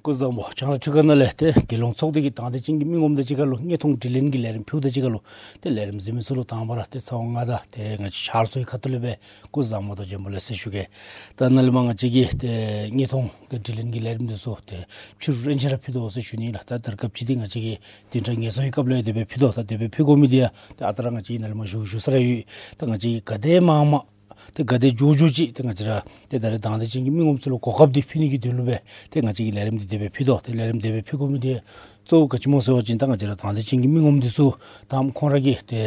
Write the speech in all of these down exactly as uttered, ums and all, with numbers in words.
སྐུ་གཟུགས་བཟང་པོ། རྒྱང་བསྒྲགས་ཁྲི་ཁ་ནང་ལས་ཏེ་རྒྱལ་ཡོངས་ཚོགས་སྡེ་གི་དང་འདོད་ཅན་གྱི་མི་ངོམ་དང་གཅིག་ཁར་ལུ་དངོས་མཐོང་དྲི་ལན་གྱི་ལས་རིམ་ཕུལཝ་དང་གཅིག་ཁར་ལུ་ཏེ་ལས་རིམ་གཟིགས་མི་ཚུ་ལུ་དང་པ་ར་ཏེ་ཚེ་དབང་མངའ་བདག་ཏེ་ང་བཅས་ཆར་ཚོའི་ཁ་ཐུག་ལས་སྦེ་སྐུ་གཟུགས་བཟང་པོ་དང་བྱོན་པ་ལེགས་ཟེར་ཞུ་གེ། ད་ནཱ་ལས་མར་ང་བཅས་ཀྱིས་ཏེ་དངོས་མཐོང་ཏེ་དྲི་ལན་གྱི་ལས་རིམ་འདི་ཚུ་ཏེ་ཕྱི་རུ་རན་ཆ་ར་ཕུལ་དོ་ཟེར་ཞུ་ནི་ལགས། ད་ད་རེས་སྐབས་ཅིག་འདི་ང་བཅས་ཀྱིས་བདུན་ཕྲག་ངལ་གསོའི་སྐབས་ལུ་ཡང་དེ་སྦེ་ཕུལ་དོ། ད་དེ་སྦེ་ཕུལ་དགོ་མི་འདི་ཡང་ཏེ་ཨ་རྟག་ར་ང་བཅས་ནཱ་ལས་མར་ཞུ་ཞུ་ས་ར་ཡོད། ད་ང་བཅས་ཀྱིས་ག་དེ་མང་མང་ཏེ་ག་དེ་མགྱོགས་མགྱོགས་ཅིག་ཏེ་ང་བཅས་ར་ཏེ་ད་རེས་དང་འདོད་ཅན་གྱི་མི་ངོམ་ཚུ་ལུ་གོ་སྐབས་འདི་ཕུལ་ནི་གི་དོན་ལུ་སྦེ་ཏེ་ང་བཅས་ཀྱིས་ལས་རིམ་འདི་དེ་སྦེ་ཕུལ་དོ། ཏེ་ལས་རིམ་དེ་སྦེ་ཕུལ་དགོ་མི་འདི་གཙོ་བོ་ག་ཅི་སྨོ་ཟེར་བ་ཅིན་ད་ང་བཅས་ར་དང་འདོད་ཅན་གྱི་མི་ངོམ་འདི་ཚུ་ད་ཁོང་ར་གི་ཏེ་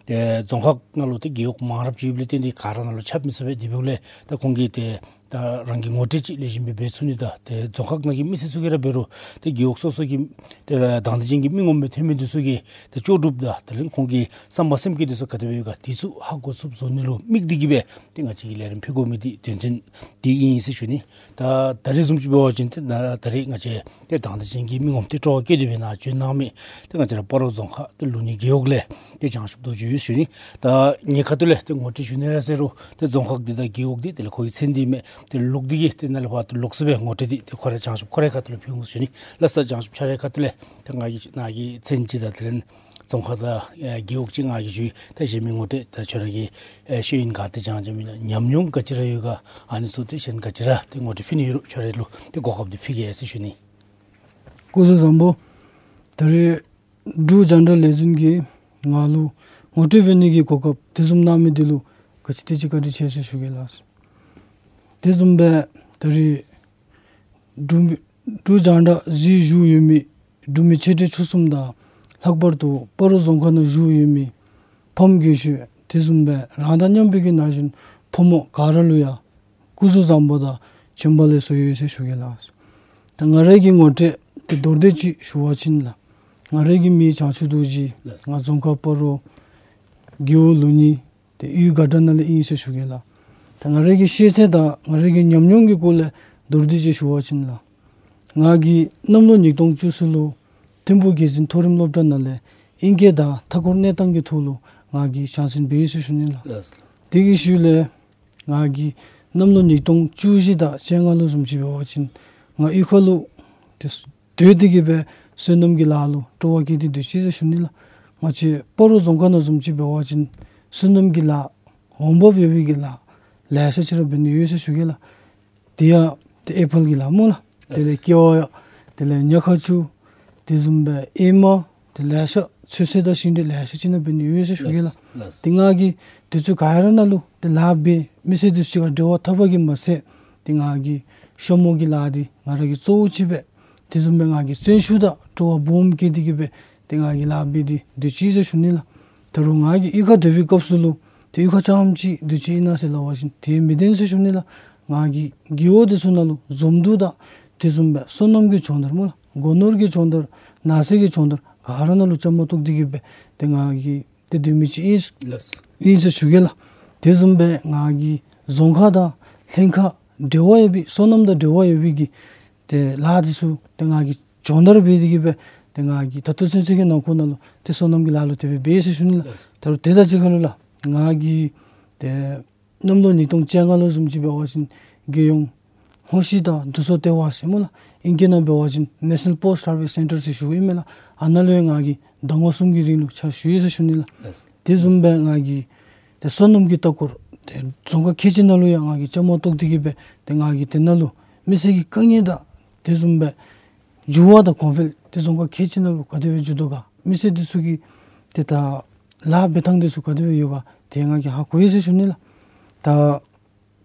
ཏེ་རྫོང་ཁག་ནང་ལུ་ཏེ་རྒེད་འོག་མང་རབས་ཅིག་ཡོདཔ་ལས་བརྟེན་ཏེ་ག་ར་ནང་ལུ་ཁྱབ་མི་ཚུགས་པས། དེ་འབདཝ་ལས་ད་ཁོང་གིས་ཏེ་ད་རང་གི་ངོ་སྤྲོད་ཅིག་ལེགས་ཤོམ་སྦེ་འབད་ཚུགས་ནི་དང་ཏེ་རྫོང་ཁག་ནང་གི་མི་སེར་ཚུ་གིས་ར་འབད་རུང་ཏེ་རྒེད་འོག་སོ་སོ་གི་ཏེ་དང་འདོད་ཅན་གྱི་མི་ངོམ་སྦེ་ཐོན་མི་འདི་ཚུ་གི་ཏེ་ལྕོགས་གྲུབ་དང་དེ་ལས་ཁོང་གི་བསམ་པ་སེམས་བསྐྱེད་འདི་ཚུ་ག་དེ་སྦེ་ཡོད་ག་འདི་ཚུ་ཧ་གོ་ཚུགསཔ་བཟོ་ནི་ལུ་དམིགས་ཏེ་གིས་སྦེ་ཏེ་ང་བཅས་ཀྱིས་ལས་རིམ་ཕུལ་དགོ་མི་འདི་དོན་ཚན་འདི་ཨིན་ཟེར་ཞུ་ནི། ད་ད་རེས་བཟུམ་ཅིག་འབད་བ་ཅིན་ཏེ་ད་ད་རེས་ང་བཅས་ཏེ་དང་འདོད་ཅན་གྱི་མི་ངོམ་ཏེ་སྤྲོ་བ་བསྐྱེད་དེ་སྦེ་ནཱ་བྱོན་གནང་མི་ཏེ་ང་བཅས་ར་སྤ་རོ་རྫོང་ཁག་ཏེ་ལུགས་གཉིས་རྒེད་འོག་ལས་ཏེ་བྱང་ཆུབ་རྡོ་རྗེ་ཡོད་ཞུ་ནི། ད་ངེའི་ཁ་ཐུག་ལས་ཏེ་ངོ་སྤྲོད་ཞུ་ནི་ར་ཟེར་རུང་ཏེ་རྫོང་ཁག་འདི་དང་རྒེད་འོག་འདི་དེ་ལས་ཁོ་གི་མཚན་འདི་མེད། ཏེ་ལོག་སྟེ་གིས་ཏེ་ནཱ་ལས་ཕར་ཏེ་ལོགས་སུ་སྦེ་ངོ་སྤྲོད་འདི་ཏེ་ཁོ་ར་བྱང་ཆུབ་ཁོ་རའི་ཁ་ཐུག་ལས་ཕུལ་འོང་ཞུ་ནི་ལགས། ས་བྱང་ཆུབ་ཁྱོད་རའི་ཁ་ཐུག་ལས་ཏེ་ང་གི་ནཱ་གི་མཚན་ཅིག་དང་དེ་ལས་རྫོང་ཁག་དང་ཨེ་རྒེད་འོག་ཅིག་ང་གིས་ཞུ་ཡི། ད་གཞན་མི་ངོ་སྤྲོད་ད་ཁྱོད་ར་གི་ཨེ་ཤེས་ཡོན་ག་ཏེ་སྦྱང་སྦྱངམ་ཨིན་ན་ཉམས་མྱོང་ག་ཅི་ར་ཡོད་ག་ཨ་ནི་ཚུ་ཏེ་གཞན་ག་ཅི་ར་ཏེ་ངོ་སྤྲོད་ཕུལ་ནི་ཡོད་རུང་ཁྱོད་ར་ལུ་ཏེ་གོ་སྐབས་འདི་ཕུལ་གེ་ཟེར་ཞུ་ནི། སྐུ་གཟུགས་བཟང་པོ། ད་རེས་འབྲུག་རྒྱང་བསྒྲགས་ལས་འཛིན་གྱིས་ང་ལུ་ངོ་སྤྲོད་འབད་ནི་གི་གོ་སྐབས་དེ་བཟུམ་གནང་མི་འདི་ལུ་ག་ཅི་དེ་ཅིག་བཀའ་དྲིན་ཆེ་ཟེར་ཞུ་གེ་ལགས། དེ་བཟུམ་སྦེ་ད་རེས་འབྲུག་མི་འབྲུག་རྒྱང་བསྒྲགས་གཟིགས་བཞུགས་ཡོད་མི་འབྲུག་མི་ཆེ་འབྲིང་ཆུང་གསུམ་དང་ལྷག་པར་དུ་སྤ་རོ་རྫོང་ཁག་ནང་བཞུགས་ཡོད་མི་ཕམ་རྒན་ཤོས་དེ་བཟུམ་སྦེ་རང་དང་མཉམ་པའི་གི་ན་གཞོན་ཕོ་མོ་ག་ར་ལུ་ཡང་སྐུ་གཟུགས་བཟང་པོ་དང་བྱོན་པ་ལེགས་སོ་ཡོད་ཟེར་ཞུ་གེ་ལགས། ད་ང་རའི་གི་ངོ་སྤྲོད་དེ་མདོར་བསྡུས་ཅིག་ཞུ་བ་ཅིན་ལགས། ང་རའི་གི་མིང་བྱང་ཆུབ་རྡོ་རྗེ། ལགས། ང་རྫོང་ཁག་སྤ་རོ་རྒེད་འོག་ལུགས་གཉིས་ཏེ་གཡུས་དགའ་སྒྲ་ནང་ལས་ཨིན་ཟེར་ཞུ་གེ་ལགས། ད་ང་རའི་གི་ཤེས་ཚད་དང་ང་རའི་གི་ཉམས་མྱོང་གི་སྐོར་ལས་མདོར་བསྡུས་ཅིག་ཞུ་བ་ཅིན་ལགས། ང་གིས་གནམ་ལོ་ཉིས་སྟོང་བཅུ་གསུམ་ལུ་ཐིམ་ཕུག་རྒྱལ་འཛིན་མཐོ་རིམ་སློབ་གྲྭ་ནང་ལས་ཨིང་སྐད་དང་མཐའ་འཁོར་གནས་སྟངས་ཀྱི་ཐོག་ལུ་ང་གིས་སྦྱང་ཚན་འབད་ཡི་ཟེར་ཞུ་ནི་ལགས། ལགས། དེ་གི་ཤུལ་ལས་ང་གིས་གནམ་ལོ་ཉིས་སྟོང་བཅུ་བཞི་དང་བཅོ་ལྔ་ལུ་བཟུམ་ཅིག་འབད་བ་ཅིན་ང་གཡུས་ཁ་ལུ་ཏེ་སྡོད་དེ་གིས་སྦེ་སོ་ནམ་གྱི་ལཱ་ལུ་སྤྲོ་བ་བསྐྱེད་དེ་སྡོད་ཅི་ཟེར་ཞུ་ནི་ལགས། ང་བཅས་སྤ་རོ་རྫོང་ཁག་ནང་བཟུམ་ཅིག་འབད་བ་ཅིན་སོ་ནམ་གྱི་ལཱ་འོང་འབབ་ཡོད་པའི་གི་ལཱ་ལེ་ཤ་ཅིག་ར་འབད་ནི་ཡོད་ཟེར་ཞུ་གེ་ལགས། དེ་ཡང་ཏེ་ཨེ་པཱལ་གྱི་ལཱ་སྨོ་ལགས། དེ་ལས་ཀེ་བ་ཡང་དེ་ལས་ཉ་ཁ་ཆུ་དེ་བཟུམ་སྦེ་ཨེ་མ་ཏེ་ལེ་ཤ་ཚོད་བསྲེ་དང་ཤིང་འབྲས་ལེ་ཤ་ཅིག་ནང་འབད་ནི་ཡོད་ཟེར་ཞུ་གེ་ལགས། ལགས། ཏེ་ང་གིས་དུས་ཚོད་ག་ར་ནང་ལུ་ཏེ་ལཱ་འབད་མི་སེར་དེ་ཚུ་ག་འབྲེལ་བ་འཐབ་པ་གིས་མ་ཚད་ཏེ་ང་གིས་ཤ་མོ་གི་ལཱ་འདི་ང་ར་གིས་གཙོ་བོ་ཅིག་སྦེ་དེ་བཟུམ་སྦེ་ང་གིས་བརྩོན་ཤུགས་དང་སྤྲོ་བ་སྦོམ་བསྐྱེད་དེ་གིས་སྦེ་ཏེ་ང་གིས་ལཱ་འབད་དེ་སྡོད་ཅི་ཟེར་ཞུ་ནི་ལགས། ད་རུང་ང་གིས་གཡུས་ཁར་སྡོད་པའི་སྐབས་སུ་ལུ་ཏེ་གཡུས་ཁར་རྐྱངམ་ཅིག་སྡོད་ཅི་ཨིན་ན་ཟེར་སླབ་པ་ཅིན་དེ་མི་བདེན་ཟེར་ཞུ་ནི་ལགས། ང་གིས་རྒེད་འོག་དེ་ཚུ་ནང་ལུ་འཛོམས་འདུ་དང་དེ་བཟུམ་སྦེ་སོ་ནམ་གྱི་སྦྱོང་བརྡར་སྨོ་ལགས། སྒོ་ནོར་གྱི་སྦྱོང་བརྡར་ནགས་ཚལ་གྱི་སྦྱོང་བརྡར་ག་ར་ནང་ལུ་བཅའ་མར་གཏོགས་ཏེ་གིས་སྦེ་ཏེ་ང་གིས་ཏེ་སྡོད་མི་ཅིག་ཨིན་ལགས། ཨིན་ཟེར་ཞུ་གེ་ལགས། དེ་བཟུམ་སྦེ་ང་གིས་རྫོང་ཁག་དང་ལྷན་ཁག་འབྲེལ་བ་ཡོད་པའི་སོ་ནམ་དང་འབྲེལ་བ་ཡོད་པའི་གི་ཏེ་ལཱ་དེ་ཚུ་ཏེ་ང་གིས་སྦྱོང་བརྡར་འབད་དེ་གིས་སྦེ་ཏེ་ང་གིས་ད་ལྟོ་ཚུན་ཚོད་ཀྱི་ནང་འཁོད་ནང་ལུ་ཏེ་སོ་ནམ་གྱི་ལཱ་ལུ་དེ་སྦེ་འབད་ཡི་ཟེར་ཞུ་ནི་ལགས། ད་རུང་དེ་དང་གཅིག་ཁར་ལུ་ལགས་ང་གིས་ཏེ་གནམ་ལོ་ཉིས་སྟོང་བཅོ་ལྔ་ལུ་བཟུམ་ཅིག་འབད་བ་ཅིན་རྒྱལ་ཡོངས་སྔོ་ཤིང་དང་དུག་སོགས་ལྟེ་བ་ཟེར་སྨོ་ལགས། ཨིང་སྐད་ནང་འབད་བ་ཅིན་National Post Harvest Centre ཟེར་ཞུཝ་ཨིན་མས་ལགས། ཨ་ནཱ་ལུ་ཡང་ང་གིས་ཟླ་ངོ་གསུམ་གྱི་རིང་ལུ་ཕྱག་ཞུ་ཡི་ཟེར་ཞུ་ནི་ལགས། ལགས། དེ་བཟུམ་སྦེ་ང་གིས་ཏེ་སོ་ནམ་གྱི་ལྟ་སྐོར་ཏེ་རྫོང་ཁག་ཁལ་གཅིག་ནང་ལུ་ཡང་ང་གིས་བཅའ་མར་གཏོགས་ཏེ་གིས་སྦེ་ཏེ་ང་གིས་དེ་ནང་ལུ་མི་སེར་གྱི་དཀའ་ངལ་དང་དེ་བཟུམ་སྦེ་འགྱུར་བ་དང་གོང་འཕེལ་ཏེ་རྫོང་ཁག་ཁལ་གཅིག་ནང་ལུ་ག་དེ་སྦེ་འགྱོ་དོ་ག་མི་སེར་དེ་ཚུ་གི་ཏེ་ད་ལཱ་འབད་ཐངས་དེ་ཚུ་ག་དེ་སྦེ་ཡོད་ག་དེ་ང་གིས་ཧ་གོ་ཡི་ཟེར་ཞུ་ནི་ལགས། ད་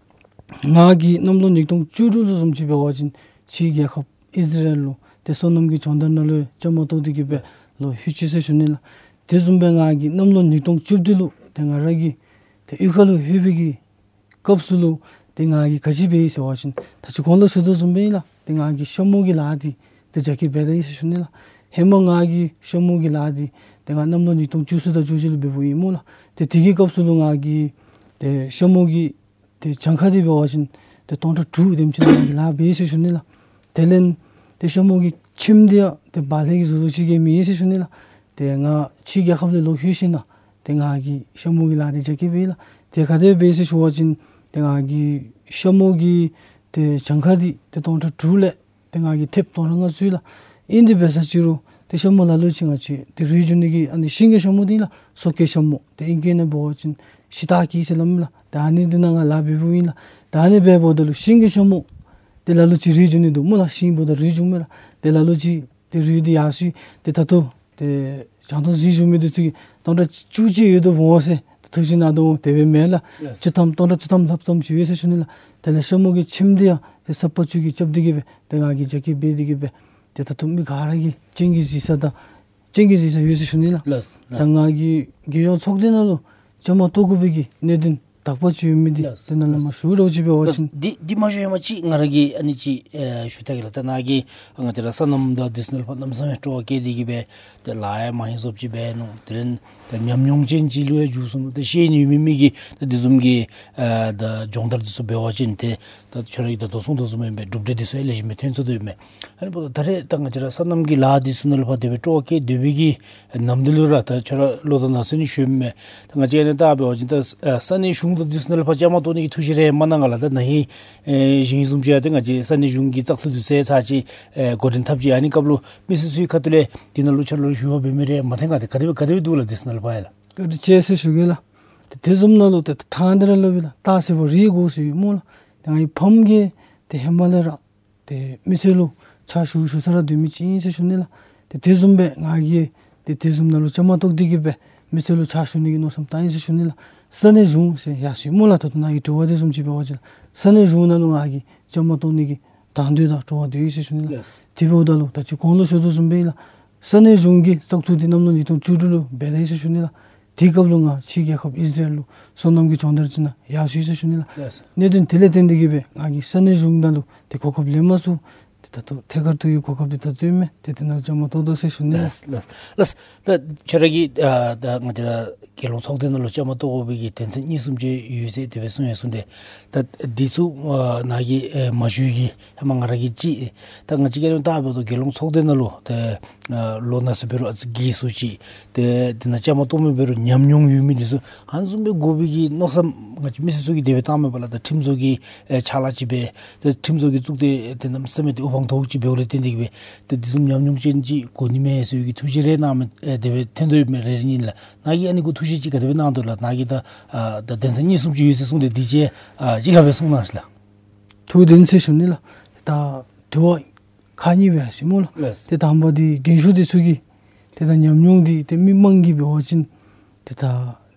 ང་གིས་གནམ་ལོ་ཉིས་སྟོང་བཅུ་དྲུག་ལུ་བཟུམ་ཅིག་འབད་བ་ཅིན་ཕྱིའི་རྒྱལ་ཁབ་ཨིས་ར་ཨེལ་ལུ་ཏེ་སོ་ནམ་གྱི་སྦྱོང་བརྡར་ནང་ལུ་བཅའ་མར་གཏོགས་ཏེ་གིས་སྦེ་ལོག་ལྷོད་ཅི་ཟེར་ཞུ་ནི་ལགས། དེ་བཟུམ་སྦེ་ང་གིས་གནམ་ལོ་ཉིས་སྟོང་བཅུ་བདུན་ལུ་ཏེ་ང་ར་གིས་ཏེ་གཡུས་ཁ་ལུ་ལྷོད་པའི་གི་སྐབས་སུ་ལུ་ཏེ་ང་གིས་ག་ཅི་འབད་ཡི་ཟེར་བ་ཅིན་ད་ཅི་གོང་ལུ་ཞུ་དོ་བཟུམ་སྦེ་ཨིན་ལགས། ཏེ་ང་གིས་ཤ་མོ་གི་ལཱ་འདི་ཏེ་རྒྱ་སྐྱེད་འབད་ད་ཡི་ཟེར་ཞུ་ནི་ལགས། ཧེ་མ་ང་གིས་ཤ་མོ་གི་ལཱ་འདི་ཏེ་ང་གནམ་ལོ་ཉིས་སྟོང་བཅུ་གསུམ་དང་བཅུ་བཞི་ལུ་འབདཝ་ཨིན་སྨོ་ལགས། ཏེ་དེ་གི་སྐབས་སུ་ལུ་ང་གིས་ཏེ་ཤ་མོ་གི་ཏེ་གྱངས་ཁ་འདི་འབད་བ་ཅིན་ཏེ་སྟོང་ཕྲག་དྲུག་དེམ་ཅིག་ལུ་ང་གིས་ལཱ་འབད་ཡི་ཟེར་ཞུ་ནི་ལགས། དེ་ལས་ཏེ་ཤ་མོ་གི་ཁྱིམ་འདི་ཡང་ཏེ་བག་ལེབ་ཀྱི་བཟོ་བཟོཝ་ཅིག་གི་མེད་ཟེར་ཞུ་ནི་ལགས། ཏེ་ང་ཕྱིའི་རྒྱལ་ཁབ་ལས་ལོག་ལྷོད་ཞིནམ་ཏེ་ང་གིས་ཤ་མོ་གི་ལཱ་འདི་རྒྱ་སྐྱེད་འབད་ཡི་ལགས། ཏེ་ག་དེ་འབད་ཡི་ཟེར་ཞུ་བ་ཅིན་ཏེ་ང་གིས་ཤ་མོ་གི་ཏེ་གྱངས་ཁ་འདི་ཏེ་སྟོང་ཕྲག་དྲུག་ལས་ ཏེ་ང་གིས་ཐེབས་དོང་ར་ལྔ་བཙུགས་ཡི་ལགས། ཨིན་དེ་འབད་ས་ཅིག་རུང་ཏེ་ཤ་མུ་ལ་ལུ་ཅིག་ང་བཅས་ཏེ་རུལ་འགྱོ་ནི་གི་ཨ་ནི་ཤིང་གི་ཤ་མུ་འདི་ལགས། སོག་གི་ཤ་མུ་ཏེ་ཨིང་སྐད་ནང་འབད་བ་ཅིན་ཤི་ཏ་ཀི་ཟེར་སླབ་མས་ལགས། ཏེ་ཨ་ནི་འདི་ནང་ང་ལཱ་འབད་འབདཝ་ཨིན་ལགས། ཏེ་ཨ་ནི་འབདཝ་ད་ལུ་ཤིང་གི་ཤ་མུ་ཏེ་ལ་ལུ་ཅིག་རུལ་འགྱོ་ནི་འདུག་སྨོ་ལགས། ཤིང་འབདཝ་ད་རུལ་འགྱོཝ་མས་ལགས། ཏེ་ལ་ལུ་ཅིག་ཏེ་རུལ་ཏེ་ཡར་སོང་ཡི། ཏེ་ད་ལྟོ་ཏེ་བྱང་ཐང་འཛིན་བཞུགས་མི་འདི་ཚུ་གིས་སྟོང་ཕྲག་བཅུ་གཅིག་ཡོད་དོ་འོང་ཟེར་ཏེ་ཐུགས་བཞེད་གནང་དོ་འོང་། དེ་སྦེ་མེན་ལགས། ལགས། བཅུ་ཐམ་སྟོང་ཕྲག་བཅུ་ཐམ་ལྷགཔ་ཙམ་ཅིག་ཡོད་ཟེར་ཞུ་ནི་ལགས། དེ་ལས་ཤ་མུ་གི་ཁྱིམ་འདི་ཡང་ཏེ་ས་ཕག་ཅུང་གིས་རྐྱབ་སྟེ་གི་སྦེ་ཏེ་ང་གིས་རྒྱ་སྐྱེད་འབད་དེ་གི་སྦེ་ཏེ་ད་ལྟོ་མི་ག་ར་གིས་སྤྱན་གྱིས་གཟིགས་ས་དང་སྤྱན་གྱིས་གཟིགས་ས་ཡོད་ཟེར་ཞུ་ནི་ལགས། ལགས། ད་ལགས། ང་གིས་རྒྱལ་ཡོངས་ཚོགས་སྡེ་ནང་ལུ་བཅའ་མར་གཏོགས་དགོ་པའི་གི་གནད་དོན་དག་པ་ཅིག་ཡོད་མི་འདི། ལགས། དེ་ནང་ལས་མར་ཞུ་རོགས་ཅིག་འབད་བ་ཅིན། ལགས། འདི་འདི་མ་ཞུ་ཧེ་མ་ཅིག་ང་ར་གིས་ཨ་ནི་ཅིག་ཨེ་ཞུ་ད་གེ་ལགས། ད་ནཱ་གིས་ང་བཅས་ར་སོ་ནམ་དང་འདི་ཚུ་ནང་ལུ་ཕར་གནམ་མེད་ས་མེད་སྤྲོ་བ་བསྐྱེད་དེ་གི་སྦེ་ཏེ་ལཱ་ཡང་མ་ཧིང་སོབ་ཅིག་འབད་ནུག། དེ་ལས་ད་ཉམས་མྱོང་ཅན་ཅིག་ལུ་ཡང་འགྱུར་སོ་ནུག། ད་ཤེས་ཡོན་ཡོད་མི་མི་གིས་ད་འདི་བཟུམ་གྱི་ཨ་ད་སྦྱོང་བརྡར་འདི་ཚུ་འབད་བ་ཅིན་ཏེ་ད་ཁྱོད་ར་གིས་ད་ལྟོ་གསུངས་དོ་བཟུམ་སྦེ་གྲུབ་འབྲས་འདི་ཚུ་ཡང་ལེགས་ཤོམ་སྦེ་ཐོན་ཚུགས་དོ་ཡོད་མས། ཨ་ནི་འབདཝ་ད་ད་རེས་ད་ང་བཅས་ར་སོ་ནམ་གྱི་ལཱ་འདི་ཚུ་ནང་ལུ་ཕར་དེ་སྦེ་སྤྲོ་བ་བསྐྱེད་སྡོད་པའི་གི་ནམ་དུས་ལུ་ར་ད་ཁྱོད་ར་ལོ་དང་ན་ཚོད་ནི་ཤོར་མས། ད་ང་བཅས་ཨ་ནི་ད་འབད་བ་ཅིན་ད་ཨ་ས་གནས་གཞུང་དང་འདི་ཚུ་ནང་ལུ་ཕར་བཅའ་མར་གཏོགས་ནི་གི་ཐུགས་བཞེད་རེ་མ་གནང་ག་ལགས། ད་ན་ཧིང་ཨེ་ཞིང་བཟུམ་ཅིག་ཡང་ཏེ་ང་བཅས་ས་གནས་གཞུང་གི་བཙག་འཐུ་འདི་ཚུ་ཚར་ཅིག་ཨེ་འགོ་འདྲེན་འཐབ་ཅི། ཨ་ནི་སྐབས་ལུ་མི་སེར་ཚུའི་ཁ་ཐུག་ལས་འདི་ནང་ལུ་ཁྱོད་ར་ལུ་ཞུ་བ་འབད་མི་རེ་མ་ཐོན་ག། ཏེ་ག་དེ་སྦེ་ག་དེ་སྦེ་འདུག་ལགས། འདི་ཚུ་ནང་ལུ་ཕར་ཡ་ལགས། བཀའ་དྲིན་ཆེ་ཟེར་ཞུ་གེ་ལགས། ཏེ་དེ་བཟུམ་ནང་ལུ་ཏེ་ཐང་འདི་ར་སླབ་ཨིན་ལགས། རྟ་བསད་པ་རི་སྒོ་ཟེར་ཡོད་སྨོ་ལགས། ཏེ་ང་གིས་ཕམ་གིས་ཏེ་ཧེ་མ་ལས་ར་ཏེ་མི་སེར་ལུ་ཕྱག་ཞུ་ཞུ་ས་ར་སྡོད་མི་ཅིག་ཨིན་ཟེར་ཞུ་ནི་ལགས། ཏེ་དེ་བཟུམ་སྦེ་ང་གིས་ཏེ་དེ་བཟུམ་ནང་ལུ་བཅའ་མར་གཏོགས་ཏེ་གི་སྦེ་མི་སེར་ལུ་ཕྱག་ཞུ་ནི་གི་མནོ་བསམ་བཏང་ཡི་ཟེར་ཞུ་ནི་ལགས། ས་གནས་གཞུང་ཟེར་ཡར་སོང་ཡི་སྨོ་ལགས། ད་ལྟོ་ནཱ་གི་དྲི་བ་དེ་བཟུམ་ཅིག་འབད་བ་ཅིན་ལགས། ས་གནས་གཞུང་ནང་ལུ་ང་གིས་བཅའ་མར་གཏོགས་ནི་གི་དང་འདོད་དང་སྤྲོ་བ་འདི་ཡོད་ཟེར་ཞུ་ནི་ལགས། ལགས། དེ་འབདཝ་ད་ལུ་ད་ཅི་གོང་ལུ་ཞུ་དོ་བཟུམ་སྦེ་ལགས། ས་གནས་གཞུང་གི་བཙག་འཐུ་འདི་གནམ་ལོ་ཉིས་སྟོང་བཅུ་དྲུག་ལུ་འབད་ད་ཡི་ཟེར་ཞུ་ནི་ལགས། དེའི་སྐབས་ལུ་ང་ཕྱི་རྒྱལ་ཁབ་ཨིས་ར་ཨེལ་ལུ་སོ་ནམ་གྱི་སྦྱོང་བརྡར་ཅིག་ནང་ཡར་སོང་ཡི་ཟེར་ཞུ་ནི་ལགས། ལགས། གནད་དོན་དེ་ལས་བརྟེན་ཏེ་གི་སྦེ་ང་གིས་ས་གནས་གཞུང་ནང་ལུ་ཏེ་གོ་སྐབས་ལེན་མ་ཚུགས། ཏེ་ད་ལྟོ་ཐད་ཀར་དུ་གི་གོ་སྐབས་འདི་ད་བཙུགས་མས། ཏེ་དེ་ནང་བཅའ་མར་གཏོགས་དོ་ཟེར་ཞུ་ནི་ལགས། ལགས། ལགས། ད་ཁྱོད་ར་གིས་ཨ་ད་ང་བཅས་ར་རྒྱལ་ཡོངས་ཚོགས་སྡེ་ནང་ལུ་བཅའ་མར་གཏོགས་དགོ་པའི་གི་དོན་ཚན་གཉིས་གསུམ་ཅིག་ཡོད་ཟེར་དེ་སྦེ་གསུངས་ཡི་གསུངས་ཏེ། ད་འདི་ཚུ་ཨ་ནཱ་གིས་ཨེ་མ་ཞུ་གི་ཧེ་མ་ང་ར་གིས་ཅིག་ད་ང་བཅས་ཀྱི་ནང་ལྟ་བུ་ད་རྒྱལ་ཡོངས་ཚོགས་སྡེ་ནང་ལུ་ཏེ་ཨ་ལོ་ན་སོ་འབད་རུང་ཨ་ཙི་རྒས་སོང་ཅི། ཏེ་དེ་ནང་བཅའ་མར་གཏོགས་མི་འབད་རུང་ཉམས་མྱོང་ཡོད་མི་འདི་ཚུ་ཨ་ནི་བཟུམ་སྦེ་དགོ་པའི་གི་མནོ་བསམ་ང་བཅས་མི་སེར་ཚུ་གིས་དེ་སྦེ་བཏངམ་མས་པ་ལགས། ད་ཁྲིམས་བཟོ་གི་ཨེ་ཕྱག་ལཱ་ཅིག་འབད་ཏེ་ཁྲིམས་བཟོ་གི་གཙུག་སྡེ་དེ་གནམ་མེད་ས་མེད་ཏེ་དབུ་འཕང་མཐོ་པོ་ཅིག་འབདཝ་ལས་བརྟེན་ཏེ་གི་སྦེ་ཏེ་དེ་བཟུམ་ཉམས་མྱོང་ཅན་ཅིག་དགོ་ནི་མས་ཟེར་བའི་གི་ཐུགས་བཞེད་རེ་གནང་མི་ཨེ་དེ་སྦེ་ཐོན་དོ་ཡོད་མས། རེ་རེ་གཉིས་ལགས། ནཱ་གིས་ཨ་ནི་གུ་ཐུགས་བཞེད་ཅིག་ག་དེ་སྦེ་གནང་དོ་ལགས། ནཱ་གིས་ད་ཨ་ད་དོན་ཚན་གཉིས་གསུམ་ཅིག་ཡོད་ཟེར་གསུངས་ཏེ་འདི་ཅིག་ཨ་ཅིག་ཁ་སྦེ་གསུང་གནང་ཞིག་ལགས། ཐུགས་བདེན་ཟེར་ཞུ་ནི་ལགས། ད་དྲི་བ་ཁག་གཉིས་སྦེ་ཡར་སོང་ཡི་སྨོ་ལགས། ལགས། ཏེ་དང་པ་འདི་རྒན་ཤོས་འདི་ཚུ་གི་ཏེ་ད་ཉམས་མྱོང་འདི་ཏེ་མི་མང་གིས་འབད་བ་ཅིན་ཏེ་ད་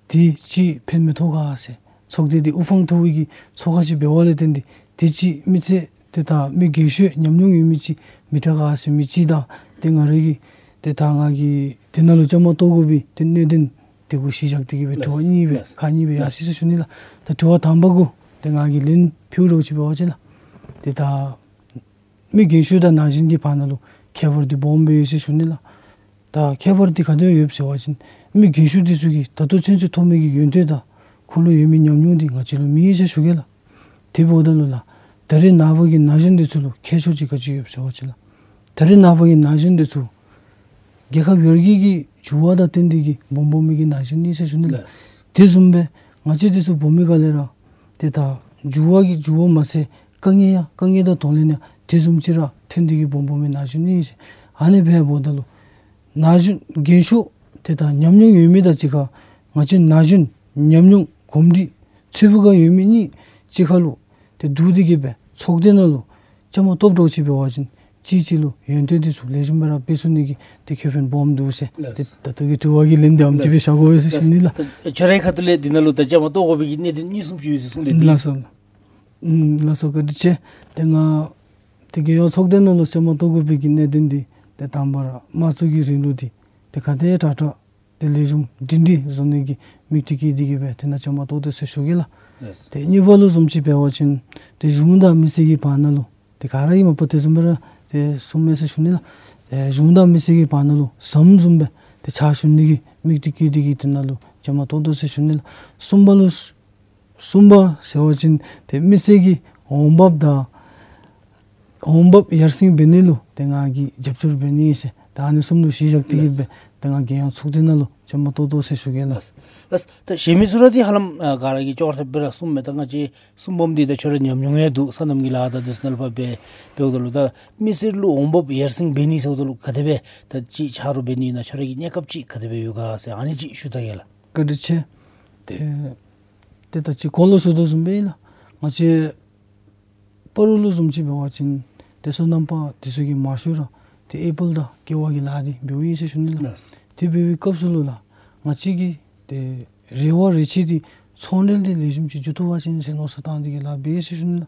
འདི་ཅིག་ཕན་མི་ཐོགས་ག་ཟེར། ཚོགས་སྡེ་འདི་དབུ་འཕང་མཐོ་བའི་གི་ཚོགས་ཁང་ཅིག་འབདཝ་ལས་བརྟེན་ཏེ་འདི་ཅིག་མི་ཚེ་ཏེ་ད་མི་རྒན་ཤོས་ཉམས་མྱོང་ཡོད་མི་ཅིག་མི་དྲག་ག་ཟེར་མི་ཅིག་དང་ཏེ་ང་ར་གིས་ཏེ་ད་ང་གིས་དེ་ནང་ལུ་བཅའ་མར་གཏོགས་དགོ་པའི་ཏེ་གནད་དོན་དེ་གུ་གཞི་བཞག་སྟེ་གི་སྦེ་དྲི་བ་གཉིས་སྦེ་ཁག་གཉིས་སྦེ་ཡར་སོང་ཡི་ཟེར་ཞུ་ནི་ལགས། ད་དྲི་བ་དང་པ་གུ་ཏེ་ང་གིས་ལན་ཕུལ་རོགས་ཅིག་འབད་བ་ཅིན་ལགས། ཏེ་ད་མི་རྒན་ཤོས་དང་ན་གཞོན་གྱི་བར་ན་ལུ་ཁྱད་པར་འདི་སྦོམ་སྦེ་ཡོད་ཟེར་ཞུ་ནི་ལགས། ད་ཁྱད་པར་འདི་ག་དེ་ཡོདཔ་ཟེར་བ་ཅིན་མི་རྒན་ཤོས་འདི་ཚུ་གིས་ད་ལྟོ་ཚུན་ཚོད་ཐོབ་མི་གི་ཡོན་ཏན་དང་ཁོ་ལུ་ཡོད་མི་ཉམས་མྱོང་འདི་ང་བཅས་ལུ་མེད་ཟེར་ཞུ་གེ་ལགས། དེ་འབདཝ་ད་ལུ་ལགས། ད་རེས་ནངས་པ་གི་ན་གཞོན་འདི་ཚུ་ལུ་ཁྱད་ཆོས་ཅིག་ག་ཅི་ཡོདཔ་ཟེར་བ་ཅིན་ལགས། ད་རེས་ནངས་པ་གི་ན་གཞོན་འདི་ཚུ་རྒྱལ་ཁབ་ཡར་རྒྱས་ཀྱི་འགྱུར་བ་དང་བསྟུན་ཏེ་གི་སྦོམ་སྦོམ་མི་གི་ན་གཞོན་ཨིན་ཟེར་ཞུ་ནི་ལགས། ལགས། དེ་བཟུམ་སྦེ་ང་བཅས་འདི་ཚུ་སྦོམ་མི་ག་ལས་ར་ཏེ་ད་འགྱུར་བ་གི་འགྱུར་བ་མ་ཚད་དཀའ་ངལ་ཡང་དཀའ་ངལ་དང་གདོང་ལེན་ཡང་དེ་བཟུམ་ཅིག་ར་ཐོན་ཏེ་གི་སྦོམ་སྦོམ་མི་ན་གཞོན་ཨིན་ཟེར། ཨ་ནི་འབདཝ་ད་ལུ་ན་གཞོན་རྒན་ཤོས་ཏེ་ད་ཉམས་མྱོང་ཡོད་མི་དང་གཅིག་ཁར་ང་བཅས་ན་གཞོན་ཉམས་མྱོང་གོམས་འདྲིས་ཚུ་བུ་ག་ཡོད་མི་གཉིས་གཅིག་ཁར་ལུ་ཏེ་བསྡུ་སྟེ་གི་སྦེ་ཚོགས་སྡེ་ནང་ལུ་བཅའ་མར་གཏོགས་འགྱོ་ཅི་འབད་བ་ཅིན་གཅིག་གཅིག་ལུ་ཡོན་ཏན་འདི་ཚུ་ལེགས་ཤོམ་སྦེ་ར་སྤེལ་ཚུགས་ནི་གི་ཏེ་ཁེ་ཕན་སྦོམ་འདུག་ཟེར། ལགས། ཏེ་ད་ལྟོ་གི་དྲི་བ་གི་ལན་འདི་ཨ་ནེམ་ཅིག་སྦེ་བཞག་དགོ་པས་ཟེར་ཞུ་ནི་ལགས། ལགས། ཁྱོད་རའི་ཁ་ཐུག་ལས་འདི་ནང་ལུ་ད་བཅའ་མར་གཏོགས་དགོ་པའི་གི་གནད་དོན་གཉིས་གསུམ་ཅིག་ཡོད་ཟེར་གསུངས་ཏེ་འདི། ལགས་སོ། ཨམ་ལགས་སོ་བཀའ་དྲིན་ཆེ། ཏེ་ང་ཏེ་རྒྱལ་ཡོངས་ཚོགས་སྡེ་ནང་ལུ་བཅའ་མར་གཏོགས་དགོ་པའི་གི་གནད་དོན་འདི་ཏེ་དང་པ་ར་དམངས་གཙོ་གི་རིང་ལུགས་འདི་ཏེ་ག་དེ་དྲག་དྲག་ཏེ་ལེགས་ཤོམ་སྒྲིང་སྒྲིང་བཟོ་ནི་གི་དམིགས་གཏད་བསྐྱེད་དེ་གི་སྦེ་ཏེ་ནཱ་བཅའ་མར་གཏོགས་དོ་ཟེར་ཞུ་གེ་ལགས། ལགས། ཏེ་གཉིས་པ་ལུ་བཟུམ་ཅིག་འབད་བ་ཅིན་ཏེ་གཞུང་དང་མི་སེར་གྱི་བར་ན་ལུ་ཏེ་ག་ར་གིས་མ་པ་དེ་བཟུམ་སྦེ་ར་ཏེ་གསུངམ་མས་ཟེར་ཞུ་ནི་ལགས། ཏེ་གཞུང་དང་མི་སེར་གྱི་བར་ན་ལུ་ཟམ་བཟུམ་སྦེ་ཏེ་ཕྱག་ཞུ་ནི་གི་དམིགས་གཏད་བསྐྱེད་དེ་གི་ཏེ་ནཱ་ལུ་བཅའ་མར་གཏོགས་དོ་ཟེར་ཞུ་ནི་ལགས། གསུམ་པ་ལུ་གསུམ་པ་ཟེར་བ་ཅིན་ཏེ་མི་སེར་གྱི་འོང་འབབ་དང་འོང་འབབ་ཡར་སེང་འབད་ནི་ལུ་ཏེ་ང་གིས་རྒྱབ་སྐྱོར་འབད་ནི་ཟེར། ད་ཨ་ནི་གསུམ་ལུ་གཞི་བཞག་སྟེ་གི་སྦེ་ ཏེ་ང་རྒྱལ་ཡོངས་ཚོགས་སྡེ་ནང་ལུ་བཅའ་མར་གཏོགས་དོ་ཟེར་ཞུ་གེ་ལགས། ལགས། ད་གཞན་མི་ཚུ་ར་འདི་ཧ་ལམ་ཨ་ག་ར་གིས་ཅོག་ར་འཐདཔ་སྦེ་ར་གསུངམ་མས། ད་ང་བཅས་གསུང་འབུམ་འདི་ད་ཁྱོད་ར་ཉམས་མྱོང་ཡང་འདུག། སོ་ནམ་གྱི་ལཱ་དང་འདི་ཚུ་ནང་ལུ་ཕར་འབད་འབདཝ་ད་ལུ་ད་མི་སེར་ལུ་འོང་འབབ་ཡར་སེང་འབད་ནི་ཟེརཝ་ད་ལུ་ག་དེ་སྦེ་ད་ཅིག་ཆ་རོགས་འབད་ནི་ཨིན་ན་ཁྱོད་ར་གི་གནས་སྐབས་ཅིག་ག་དེ་སྦེ་ཡོད་ག་ཟེར་ཨ་ནི་ཅིག་ཞུ་ད་གེ་ལགས། བཀའ་དྲིན་ཆེ། ཏེ་ཏེ་ད་ཅི་གོང་ལུ་ཞུ་དོ་བཟུམ་སྦེ་ཨིན་ལགས། ང་བཅས་སྤ་རོ་ལུ་བཟུམ་ཅིག་འབད་བ་ཅིན་ཏེ་སོ་ནམ་པ་འདི་ཚུ་གིས་མང་ཤོས་ར་ཏེ་ཨེ་པཱལ་དང་ཀེ་བ་གི་ལཱ་འདི་འབདཝ་ཨིན་ཟེར་ཞུ་ནི་ལགས། ལགས། དེ་འབད་བའི་སྐབས་སུ་ལུ་ལགས་ང་བཅས་ཀྱི་ཏེ་རེ་བ་རེ་ཆེ་འདི་ཚོང་འབྲེལ་འདི་ལེགས་ཤོམ་ཅིག་འགྱོ་བཏུབ་པ་ཅིན་ཟེར་མནོ་བསམ་བཏང་སྟེ་གིས་ལཱ་འབད་ཡི་ཟེར་ཞུ་ནི་ལགས།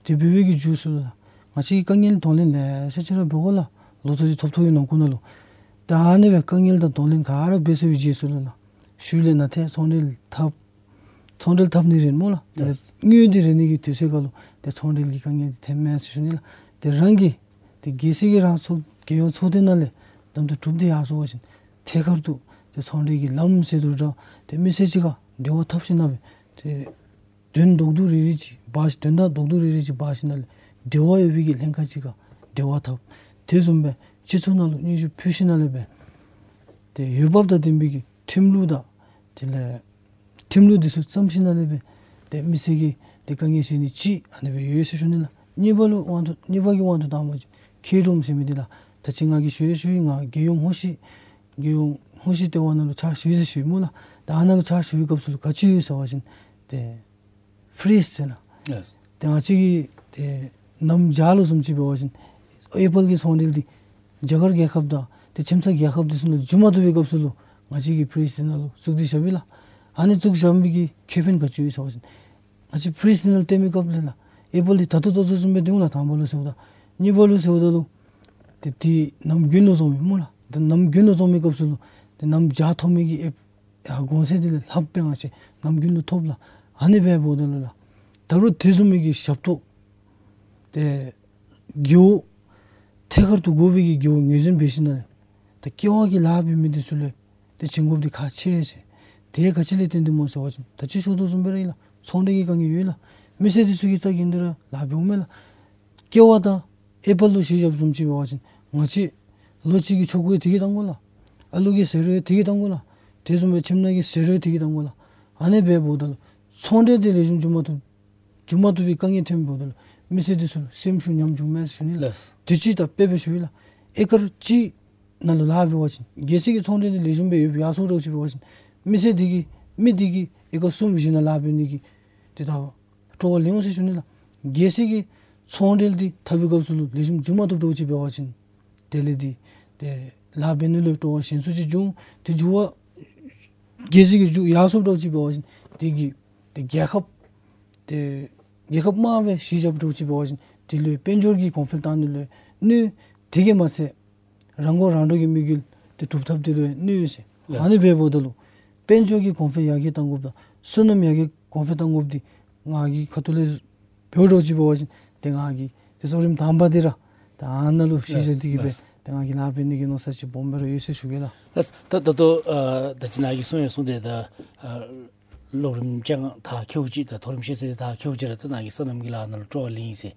དེ་འབད་བའི་གི་མཇུག་སུ་ལུ་ལགས་ང་བཅས་ཀྱིས་དཀའ་ངལ་གདོང་ལེན་ལེ་ཤ་ཅིག་ར་འབད་དགོ་ལགས། ལོ་ཐོག་འདི་ཐོབ་ཐོབ་ཀྱི་ནང་འཁོད་ནང་ལུ། ད་ཨ་ནི་སྦེ་དཀའ་ངལ་དང་གདོང་ལེན་ག་ར་འབད་ཚར་བའི་རྗེས་སུ་ལུ་ལགས་ཤུལ་ལས་ནང་ཏེ་ཚོང་འབྲེལ་འཐབ་ཚོང་འབྲེལ་འཐབ་ནི་རེད་སྨོ་ལགས། ཏེ་ལགས། དངུལ་འདི་རེ་ནི་གི་དུས་ཚོད་ཁར་ལུ་ཏེ་ཚོང་འབྲེལ་གྱི་དཀའ་ངལ་འདི་ཐོནམ་མས་ཟེར་ཞུ་ནི་ལགས། ཏེ་རང་གིས་ཏེ་གལ་སྲིད་ཀྱི་རང་ཚོགས་རྒྱལ་ཡོངས་ཚོགས་སྡེ་ནང་ལས་གདམ་འཐུ་གྲུབ་སྟེ་ཡར་སོང་པ་ཅིན་ཐད་ཀར་དུ་ཏེ་ཚོང་འབྲེལ་གྱི་ལམ་ཟེར་དོ་རུང་ཏེ་མི་སེར་གཅིག་ཁར་འབྲེལ་བ་འཐབ་ཞིནམ་ལས་ཏེ་དོན་རྡོག་རྡོག་རིལ་རིལ་ཅིག་འབག་ཞིནམ་དོན་དག་རྡོག་རྡོག་རིལ་རིལ་ཅིག་འབག་ཞིནམ་ལས་འབྲེལ་བ་ཡོད་པའི་གི་ལྷན་ཁག་ཅིག་ཁར་འབྲེལ་བ་འཐབ། དེ་བཟུམ་སྦེ་སྤྱི་ཚོགས་ནང་ལུ་སྙན་ཞུ་ཕུལ་ཞིནམ་ལས་སྦེ་ཏེ་འོས་འབབ་དང་ལྡན་པའི་གི་ཁྲིམས་ལུགས་དང་དེ་ལས་ཁྲིམས་ལུགས་འདི་ཚུ་བརྩམས་ཞིནམ་ལས་སྦེ་ཏེ་མི་སེར་གྱི་ཏེ་དཀའ་ངལ་སེལ་ནི་ཅིག་ཨ་ནི་སྦེ་ཡོད་ཟེར་ཞུ་ནི་ལགས། གཉིས་པ་ལུ་དབང་དུ་གཉིས་པ་གི་དབང་དུ་བཏངམ་ཅིན་མཁས་གྲུབ་ཟེར་མི་འདི་ལགས། ད་ཅི་ང་གིས་ཞུ་ཡང་ཞུ་ཡི། ང་རྒྱལ་ཡོངས་ཧོ་ཤི་རྒྱལ་ཡོངས་ཧོ་ཤི་ལྟེ་བ་ནང་ལུ་ཕྱག་ཞུ་ཡི་ཟེར་ཞུ་ཡི་སྨོ་ལགས། ད་ཨ་ནཱ་ལུ་ཕྱག་ཞུ་བའི་སྐབས་སུ་ལུ་ག་ཅི་ཡོད་ཟེར་བ་ཅིན་ཏེ་ཕི་རིས་ཟེར་ལགས། ལགས། ཏེ་ང་བཅས་ཀྱི་ཏེ་གནམ་བྱཱར་ལུ་བཟུམ་ཅིག་འབད་བ་ཅིན་ཨེ་པཱལ་གྱི་ཚོང་འབྲེལ་འདི་རྒྱ་གར་རྒྱལ་ཁབ་དང་ཏེ་ཁྱིམ་ཚང་རྒྱལ་ཁབ་འདི་ཚུ་ནང་འགྱོ་མ་བཏུབ་པའི་སྐབས་སུ་ལུ་ང་བཅས་ཀྱིས་ཕི་རིས་འདི་ནང་ལུ་བཙུགས་ཏེ་བཞགཔ་ཨིན་ལགས། ཨ་ནི་བཙུགས་བཞག་མི་གི་ཁེ་ཕན་ག་ཅི་ཡོད་ཟེར་བ་ཅིན་ང་བཅས་ཕི་རིས་འདི་ནང་ལུ་བལྟ་མི་སྐབས་ལས་ལགས་ཨེ་པཱལ་འདི་ད་ལྟོ་ཏོག་ཏོ་བཟུམ་སྦེ་འདུག་ལགས། དང་པ་ལུ་ཟེརཝ་ད། གཉིས་པ་ལུ་ཟེརཝ་ད་ལུ་ཏེ་འདི་གནམ་དགུན་ལུ་བཙོང་མི་སྨོ་ལགས། ཏེ་གནམ་དགུན་ལུ་བཙོང་མི་སྐབས་སུ་ལུ་ཏེ་གནམ་བྱཱར་ཐོབ་མི་གི་ཨེ་ཡར་གོང་ཚད་འདི་ལས་ལྷགཔ་སྦེ་ང་བཅས་གནམ་དགུན་ལུ་ཐོབ་ལགས། ཨ་ནི་སྦེ་འབདཝ་ད་ལུ་ལགས་ད་རུང་དེ་བཟུམ་མའི་གི་ཞབས་ཏོག་ཏེ་རྒེད་འོག་ཐད་ཀར་དུ་དགོ་པའི་གི་རྒེད་འོག་ངོས་འཛིན་འབད་ཞིནམ་ལས་ད་ཀེ་བ་གི་ལཱ་འབད་མི་འདི་ཚུ་ལུ་ཏེ་བྱིན་དགོཔ་འདི་ཁག་ཆེ་ཟེར། དེ་ག་ཅི་ལས་བརྟེན་ཏེ་སྨོ་ཟེར་བ་ཅིན་ད་ཅི་ཞུ་དོ་བཟུམ་སྦེ་ར་ཨིན་ལགས། ཚོང་འབྲེལ་གྱི་དཀའ་ངལ་ཡོད་ལགས། མི་སེར་འདི་ཚུ་གིས་རྩ་འགེངས་ཏེ་ར་ལཱ་འབདཝ་མས་ལགས། ཀེ་བ་དང་ཨེ་པཱལ་ལུ་གཞི་བཞགཔ་བཟུམ་ཅིག་འབད་བ་ཅིན་ང་བཅས་ལོ་གཅིག་གི་ཆོ་ག་དེ་གིས་བཏང་དགོ་ལགས། ཨ་ལུ་གི་ཟད་འགྲོ་དེ་གིས་བཏང་དགོ་ལགས། དེ་བཟུམ་སྦེ་ཁྱིམ་ནང་གི་ཟད་འགྲོ་དེ་གིས་བཏང་དགོ་ལགས། ཨ་ནི་སྦེ་འབདཝ་ད་ལུ་ཚོང་འབྲེལ་འདི་ལེགས་ཤོམ་འགྱོ་མ་བཏུབ་འགྱོ་མ་བཏུབ་པའི་དཀའ་ངལ་ཐོན་འབདཝ་ད་ལུ་མི་སེར་འདི་ཚུ་ལུ་སེམས་ཤུགས་ཉམས་འགྱོཝ་མས་ཟེར་ཞུ་ནི་ལགས། ལགས། དུས་ཅི་ད་དཔེ་སྦེ་ཞུ་ཡི་ལགས། ཨེ་ཀར་གཅིག་ནང་ལུ་ལཱ་འབད་བ་ཅིན་གལ་སྲིད་ཀྱི་ཚོང་འབྲེལ་འདི་ལེགས་ཤོམ་སྦེ་ཡོདཔ་ཡར་སོང་འདྲཝ་ཅིག་འབད་བ་ཅིན་མི་སེར་འདི་གིས་མི་འདི་གིས་ཨེ་ཀར་གསུམ་བཞི་ནང་ལཱ་འབད་ནི་གི་ཏེ་ད་སྤྲོ་བ་ལེན་འོང་ཟེར་ཞུ་ནི་ལགས། གལ་སྲིད་ཀྱི་ཚོང་འབྲེལ་འདི་འཐབ་པའི་སྐབས་སུ་ལུ་ལེགས་ཤོམ་འགྱོ་མ་བཏུབ་འདྲཝ་ཅིག་འབད་བ་ཅིན་དེ་ལས་འདི་ཏེ་ལཱ་འབད་ནི་ལུ་སྤྲོ་བ་ཞན་སུ་ཅིག་འབྱུང་། ཏེ་འགྱོ་བ་གལ་སྲིད་ཀྱི་འགྱོ་ཡར་སོངམ་འདྲཝ་ཅིག་འབད་བ་ཅིན་དེ་གིས་ཏེ་རྒྱལ་ཁབ་ཏེ་རྒྱལ་ཁབ་དམའ་སྦེ་གཞི་བཞགཔ་འདྲཝ་ཅིག་འབད་བ་ཅིན་དེ་ལུ་དཔལ་འབྱོར་གྱི་གོང་འཕེལ་བཏང་ནི་ལུ་གནོད། དེ་གིས་མ་ཚད་རང་མགོ་རང་འདྲོངས་ཀྱི་དམིགས་ཡུལ་དེ་སྒྲུབ་ཐབས་དེ་ལུ་གནོད་ཟེར། ལགས། ཨ་ནི་སྦེ་འབདཝ་ད་ལུ་དཔལ་འབྱོར་གྱི་གོང་འཕེལ་ཡར་རྒྱས་གཏང་དགོཔ་དང་སོ་ནམ་ཡར་རྒྱས་གོང་འཕེལ་གཏང་དགོཔ་འདི་ང་གི་ཁ་ཐུག་ལས་འབདཝ་འདྲཝ་ཅིག་འབད་བ་ཅིན་ཏེ་ང་གིས་ཏེ་གཙོ་རིམ་དང་པ་འདི་ར་ད་ཨ་ནཱ་ལུ་གཞི་བཞག་སྟེ་གིས་སྦེ། ལགས། ཏེ་ང་གིས་ལཱ་འབད་ནི་གི་མནོ་བསམ་ཅིག་སྦོམ་སྦེ་ར་ཡོད་ཟེར་ཞུ་གེ་ལགས། ལགས། ད་ད་ལྟོ་ཨ་ད་ཅི་ནཱ་གིས་གསུང་ཡང་གསུངས་ཏེ་ད་ཨ་སློབ་རིམ་སྦྱངས་མཐར་འཁྱོལ་ཅི་དང་མཐོ་རིམ་ཤེས་ཚད་མཐར་འཁྱོལ་ཅི་ར་ད་ནཱ་གིས་སོ་ནམ་གྱི་ལཱ་ནང་ལུ་སྤྲོ་བ་ལེན་ཡི་ཟེར།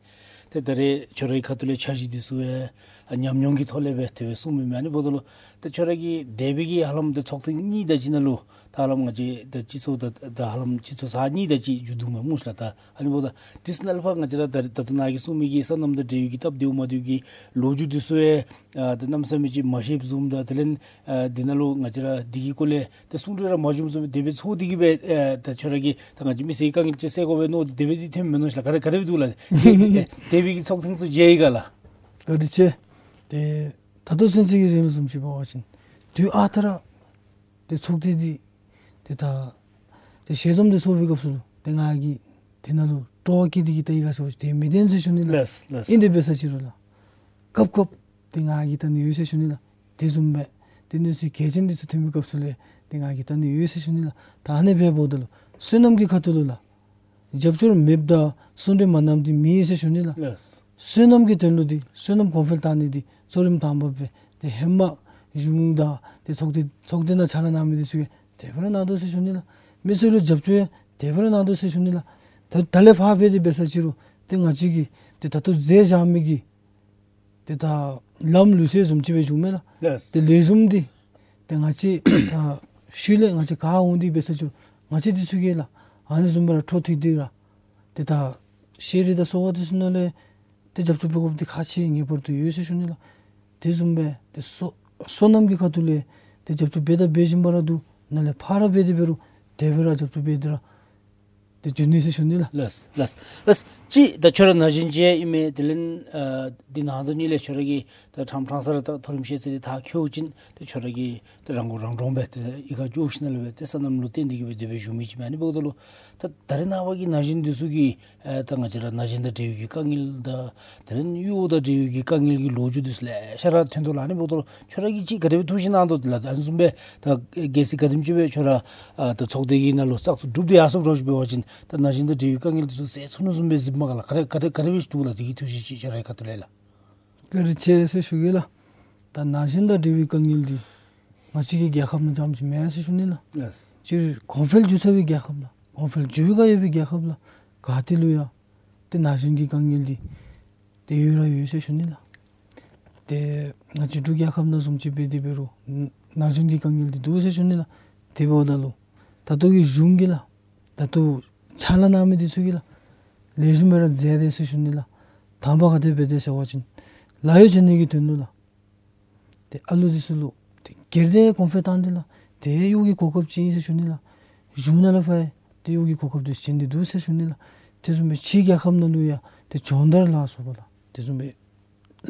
ཏེ་ད་རེས་ཁྱོད་རའི་ཁ་ཐུག་ལས་འཆར་གཞི་འདི་ཚུ་ཡང་ཉམས་མྱོང་གི་ཐོག་ལས་སྦེ་དེ་སྦེ་གསུངམ་མས། ཨ་ནི་འབདཝ་ད་ལུ་ད་ཁྱོད་ར་གིས་འདས་པའི་གི་ཧ་ལམ་ཏེ་ཚོགས་ཐེངས་གཉིས་དེ་ཅིག་ནང་ལུ་ད་ཧ་ལམ་ང་བཅས་ད་སྤྱི་ཚོགས་ད་ད་ཧ་ལམ་སྤྱི་ཚོགས་ཚར་གཉིས་དེ་ཅིག་མཇུག་བསྡུ་མས་སྨོ་ཤ་ལགས། ད་ཨ་ནི་འབདཝ་ད་དུས་ནཱ་ལས་ཕར་ང་བཅས་ར་ད་ད་ལྟོ་ནཱ་གིས་གསུངས་མི་གི་སོ་ནམ་དང་འབྲེལ་ཡོད་ཀྱི་སྟབས་བདེཝ་མ་བདེཝ་གི་ལོ་རྒྱུས་འདི་ཚུ་ཡང་ཨ་ད་གནམ་མེད་ས་མེད་ཅིག་མ་ཤེསཔ་བཟུམ་དང་དེ་ལས་ཨ་འདི་ནང་ལུ་ང་བཅས་ར་འདི་གི་སྐོར་ལས་ཏེ་གསུང་གྲོས་ར་མ་བྱུངམ་བཟུམ་དེ་སྦེ་ཚོར་ཏེ་གིས་སྦེ་ཨ་ད་ཁྱོད་ར་གིས་ད་ང་བཅས་མི་སེར་གྱི་དཀའ་ངལ་ཅིག་སེལ་དགོ་པས་མནོ་དེ་སྦེ་འདི་ཐོནམ་མས་མནོ་ཤ་ལགས། ག་དེ་ག་དེ་སྦེ་འདུག་ལགས། འདས་པའི་གི་ཚོགས་ཐེངས་ཚུ་མཇལ་ཡི་ག་ལགས། བཀའ་དྲིན་ཆེ། ཏེ་ད་ལྟོ་ཚུན་ཚོད་ཀྱི་རིང་ལུ་བཟུམ་ཅིག་འབད་བ་ཅིན་དུས་ཨ་རྟག་ར་ཏེ་ཚོགས་སྡེ་འདི་ཏེ་ད་ཏེ་ཞལ་འཛོམས་འདི་ཚོགས་པའི་སྐབས་སུ་ལུ་ཏེ་ང་གིས་དེ་ནང་ལུ་སྤྲོ་བ་བསྐྱེད་དེ་གིས་བལྟ་ཡི་ག་ཟེར་བ་ཅིན་ཏེ་མི་བདེན་ཟེར་ཞུ་ནི་ལགས། ལགས་ལགས། ཨིན་དེ་འབད་ས་ཅིག་རུང་ལགས་སྐབས་སྐབས་ཏེ་ང་གིས་བལྟ་ནི་ཡོད་ཟེར་ཞུ་ནི་ལགས། དེ་བཟུམ་སྦེ་ཏེ་གནས་ཚུལ་གལ་ཆེན་འདི་ཚུ་ཐོན་པའི་སྐབས་སུ་ལས་ཏེ་ང་གིས་བལྟ་ནི་ཡོད་ཟེར་ཞུ་ནི་ལགས། ད་ཨ་ནི་སྦེ་འབདཝ་ད་ལུ་སོ་ནམ་གྱི་ཁ་ཐུག་ལུ་ལགས་རྒྱབ་སྐྱོར་མེདཔ་དང་གསུང་གྲོས་མ་གནངམ་འདི་མེད་ཟེར་ཞུ་ནི་ལགས། ལགས། སོ་ནམ་གྱི་དོན་ལུ་འདི་སོ་ནམ་གོང་འཕེལ་བཏང་ནི་འདི་གཙོ་རིམ་དང་པ་སྦེ་ཏེ་ཧེ་མ་གཞུང་དང་ཏེ་ཚོགས་སྡེ་ཚོགས་སྡེ་ནང་ཕྱག་ལཱ་གནང་མི་འདི་ཚུ་གིས་དེ་སྦེ་ར་གནང་དོ་ཟེར་ཞུ་ནི་ལགས། མི་སེར་ལུ་རྒྱབ་སྐྱོར་ཡང་དེ་སྦེ་ར་གནང་དོ་ཟེར་ཞུ་ནི་ལགས། ད་ད་ལས་ཕར་འབད་དེ་འབད་ས་ཅིག་རུང་ཏེ་ང་བཅས་ཀྱིས་ཏེ་ད་ལྟོ་མཛད་བཞག་མི་གི་ཏེ་ད་ལམ་ལུགས་སྲོལ་བཟུམ་ཅིག་སྦེ་བྱུངམ་མས་ལགས། ལགས། ཏེ་ལེགས་ཤོམ་འདི་ ཏེ་ང་བཅས་ད་ཤུལ་ལས་ང་བཅས་ག་འོང་དེ་འབད་ས་ཅིག་རུང་ང་བཅས་འདི་ཚུ་གིས་ལགས་ཨ་ནི་བཟུམ་སྦེ་ར་འཕྲོ་མཐུད་དེ་ར་ཏེ་ད་ཤེས་རིག་དང་གསོ་བ་འདི་ཚུ་ནང་ལས་ཏེ་རྒྱབ་སྐྱོར་འབད་དགོཔ་འདི་ཁག་ཆེ་ངེས་པར་དུ་ཡོད་ཟེར་ཞུ་ནི་ལགས། དེ་བཟུམ་སྦེ་ཏེ་སོ་སོ་ནམ་གྱི་ཁ་ཐུག་ལས་ཏེ་རྒྱབ་སྐྱོར་འབད་དང་འབད་བཞིན་པ་ར་འདུག། ནཱ་ལས་ཕར་ར་འབད་དེ་འབད་རུང་དེ་སྦེ་ར་རྒྱབ་སྐྱོར་འབད་དེ་ར་ཏེ་འགྱོ་ནི་ཟེར་ཞུ་ནི་ལགས། ལགས་ལགས་ལགས། ཅིག་ད་ཁྱོད་ར་ན་གཞོན་ཅིག་ཨིན་མས། དེ་ལས་ཨ་འདི་ནང་དོན་གཉིས་ལས་ཁྱོད་ར་གིས་ད་ཕྲང་ཕྲང་ས་ར་ད་མཐོ་རིམ་ཤེས་ཚད་འདི་མཐར་འཁྱོལ་ཞིནམ་ཏེ་ཁྱོད་ར་གིས་ཏེ་རང་མགོ་རང་འདྲོངས་སྦེ་ཏེ་གཡུས་ཁར་འགྱོ་ཞིནམ་ལས་སྦེ་ཏེ་སོ་ནམ་ལུ་བརྟེན་ཏེ་གི་སྦེ་དེ་སྦེ་བཞུགས་མི་ཅིག་མས། ཨ་ནི་འབདཝ་ད་ལུ་ད་ད་རེས་ནངས་པ་གི་ན་གཞོན་འདི་ཚུ་གིས་ཨ་ད་ང་བཅས་ར་ན་གཞོན་དང་འབྲེལ་བའི་གི་དཀའ་ངལ་དང་དེ་ལས་གཡོག་དང་འབྲེལ་བའི་གི་དཀའ་ངལ་གྱི་ལོ་རྒྱུས་འདི་ཚུ་ལེ་ཤ་ར་ཐོན་དོ་ལགས། ཨ་ནི་འབདཝ་ད་ལུ་ཁྱོད་ར་གིས་ཅིག་ག་དེ་སྦེ་ཐུགས་བཞེད་གནང་དོ་དེ་ལགས། ཨ་ནི་བཟུམ་སྦེ་ད་གལ་སྲིད་ག་དེམ་ཅིག་སྦེ་ཁྱོད་ར་ཨ་ད་ཚོགས་སྡེ་གི་ནང་ལུ་བཙག་འཐུ་གྲུབ་སྟེ་ཡར་སོངམ་འདྲཝ་ཅིག་འབད་བ་ཅིན་ད་ན་གཞོན་དང་འབྲེལ་བའི་དཀའ་ངལ་འདི་ཚུ་སེལ་ཚུགས་ནི་བཟུམ་སྦེ་གཟིགསཔ་མས་ག་ལགས། ག་དེ་ག་དེ་ག་དེ་སྦེ་འདུག་ལགས། དེ་གི་ཐུགས་བཞེད་ཅིག་ཁྱོད་རའི་ཁ་ཐུག་ལས་ལགས། བཀའ་དྲིན་ཆེ་ཟེར་ཞུ་གེ་ལགས། ད་ན་གཞོན་དང་འབྲེལ་བའི་དཀའ་ངལ་འདི་ང་བཅས་ཀྱི་རྒྱལ་ཁབ་ནང་རྐྱངམ་ཅིག་མེན་ཟེར་ཞུ་ནི་ལགས། ལགས། སྤྱིར་གོང་འཕེལ་འགྱོ་ཚར་བའི་རྒྱལ་ཁབ་ལགས་གོང་འཕེལ་འགྱོ་ག་ཡོད་པའི་རྒྱལ་ཁབ་ལགས་ག་ཏེ་ལུ་ཡང་ཏེ་ན་གཞོན་གྱི་དཀའ་ངལ་འདི་ཏེ་ཡོད་ར་ཡོད་ཟེར་ཞུ་ནི་ལགས། ཏེ་ང་བཅས་འབྲུག་རྒྱལ་ཁབ་ནང་བཟུམ་ཅིག་འབད་དེ་འབད་རུང་ན་གཞོན་གྱི་དཀའ་ངལ་འདི་འདུག་ཟེར་ཞུ་ནི་ལགས། དེ་འབདཝ་ད་ལུ་ད་ལྟོ་གི་གཞུང་གིས་ལགས་ད་ལྟོ་ཕྱག་ལཱ་གནང་མི་འདི་ཚུ་གིས་ལགས་ལེགས་ཤོམ་སྦེ་ར་མཛད་དེ་ཟེར་ཞུ་ནི་ལགས། དང་པ་ག་དེ་སྦེ་དེ་ཟེར་བ་ཅིན་ལཱ་གཡོག་བྱིན་ནི་གི་དོན་ལུ་ལགས། ཏེ་ཨ་ལུ་འདི་ཚུ་ལུ་ཏེ་སྒེར་སྡེ་གོང་འཕེལ་བཏང་སྟེ་ལགས་ཏེ་གཡོག་གི་གོ་སྐབས་ཅིག་ཨིན་ཟེར་ཞུ་ནི་ལགས། གཞུང་ནང་ལས་ཕར་ཡང་ཏེ་གཡོག་གི་གོ་སྐབས་འདི་བྱིན་ཏེ་འདུག་ཟེར་ཞུ་ནི་ལགས། དེ་བཟུམ་སྦེ་ཕྱི་རྒྱལ་ཁབ་ནང་ལུ་ཡང་ཏེ་སྦྱོང་བརྡར་ལ་སོགས་པ་ལགས་དེ་བཟུམ་སྦེ་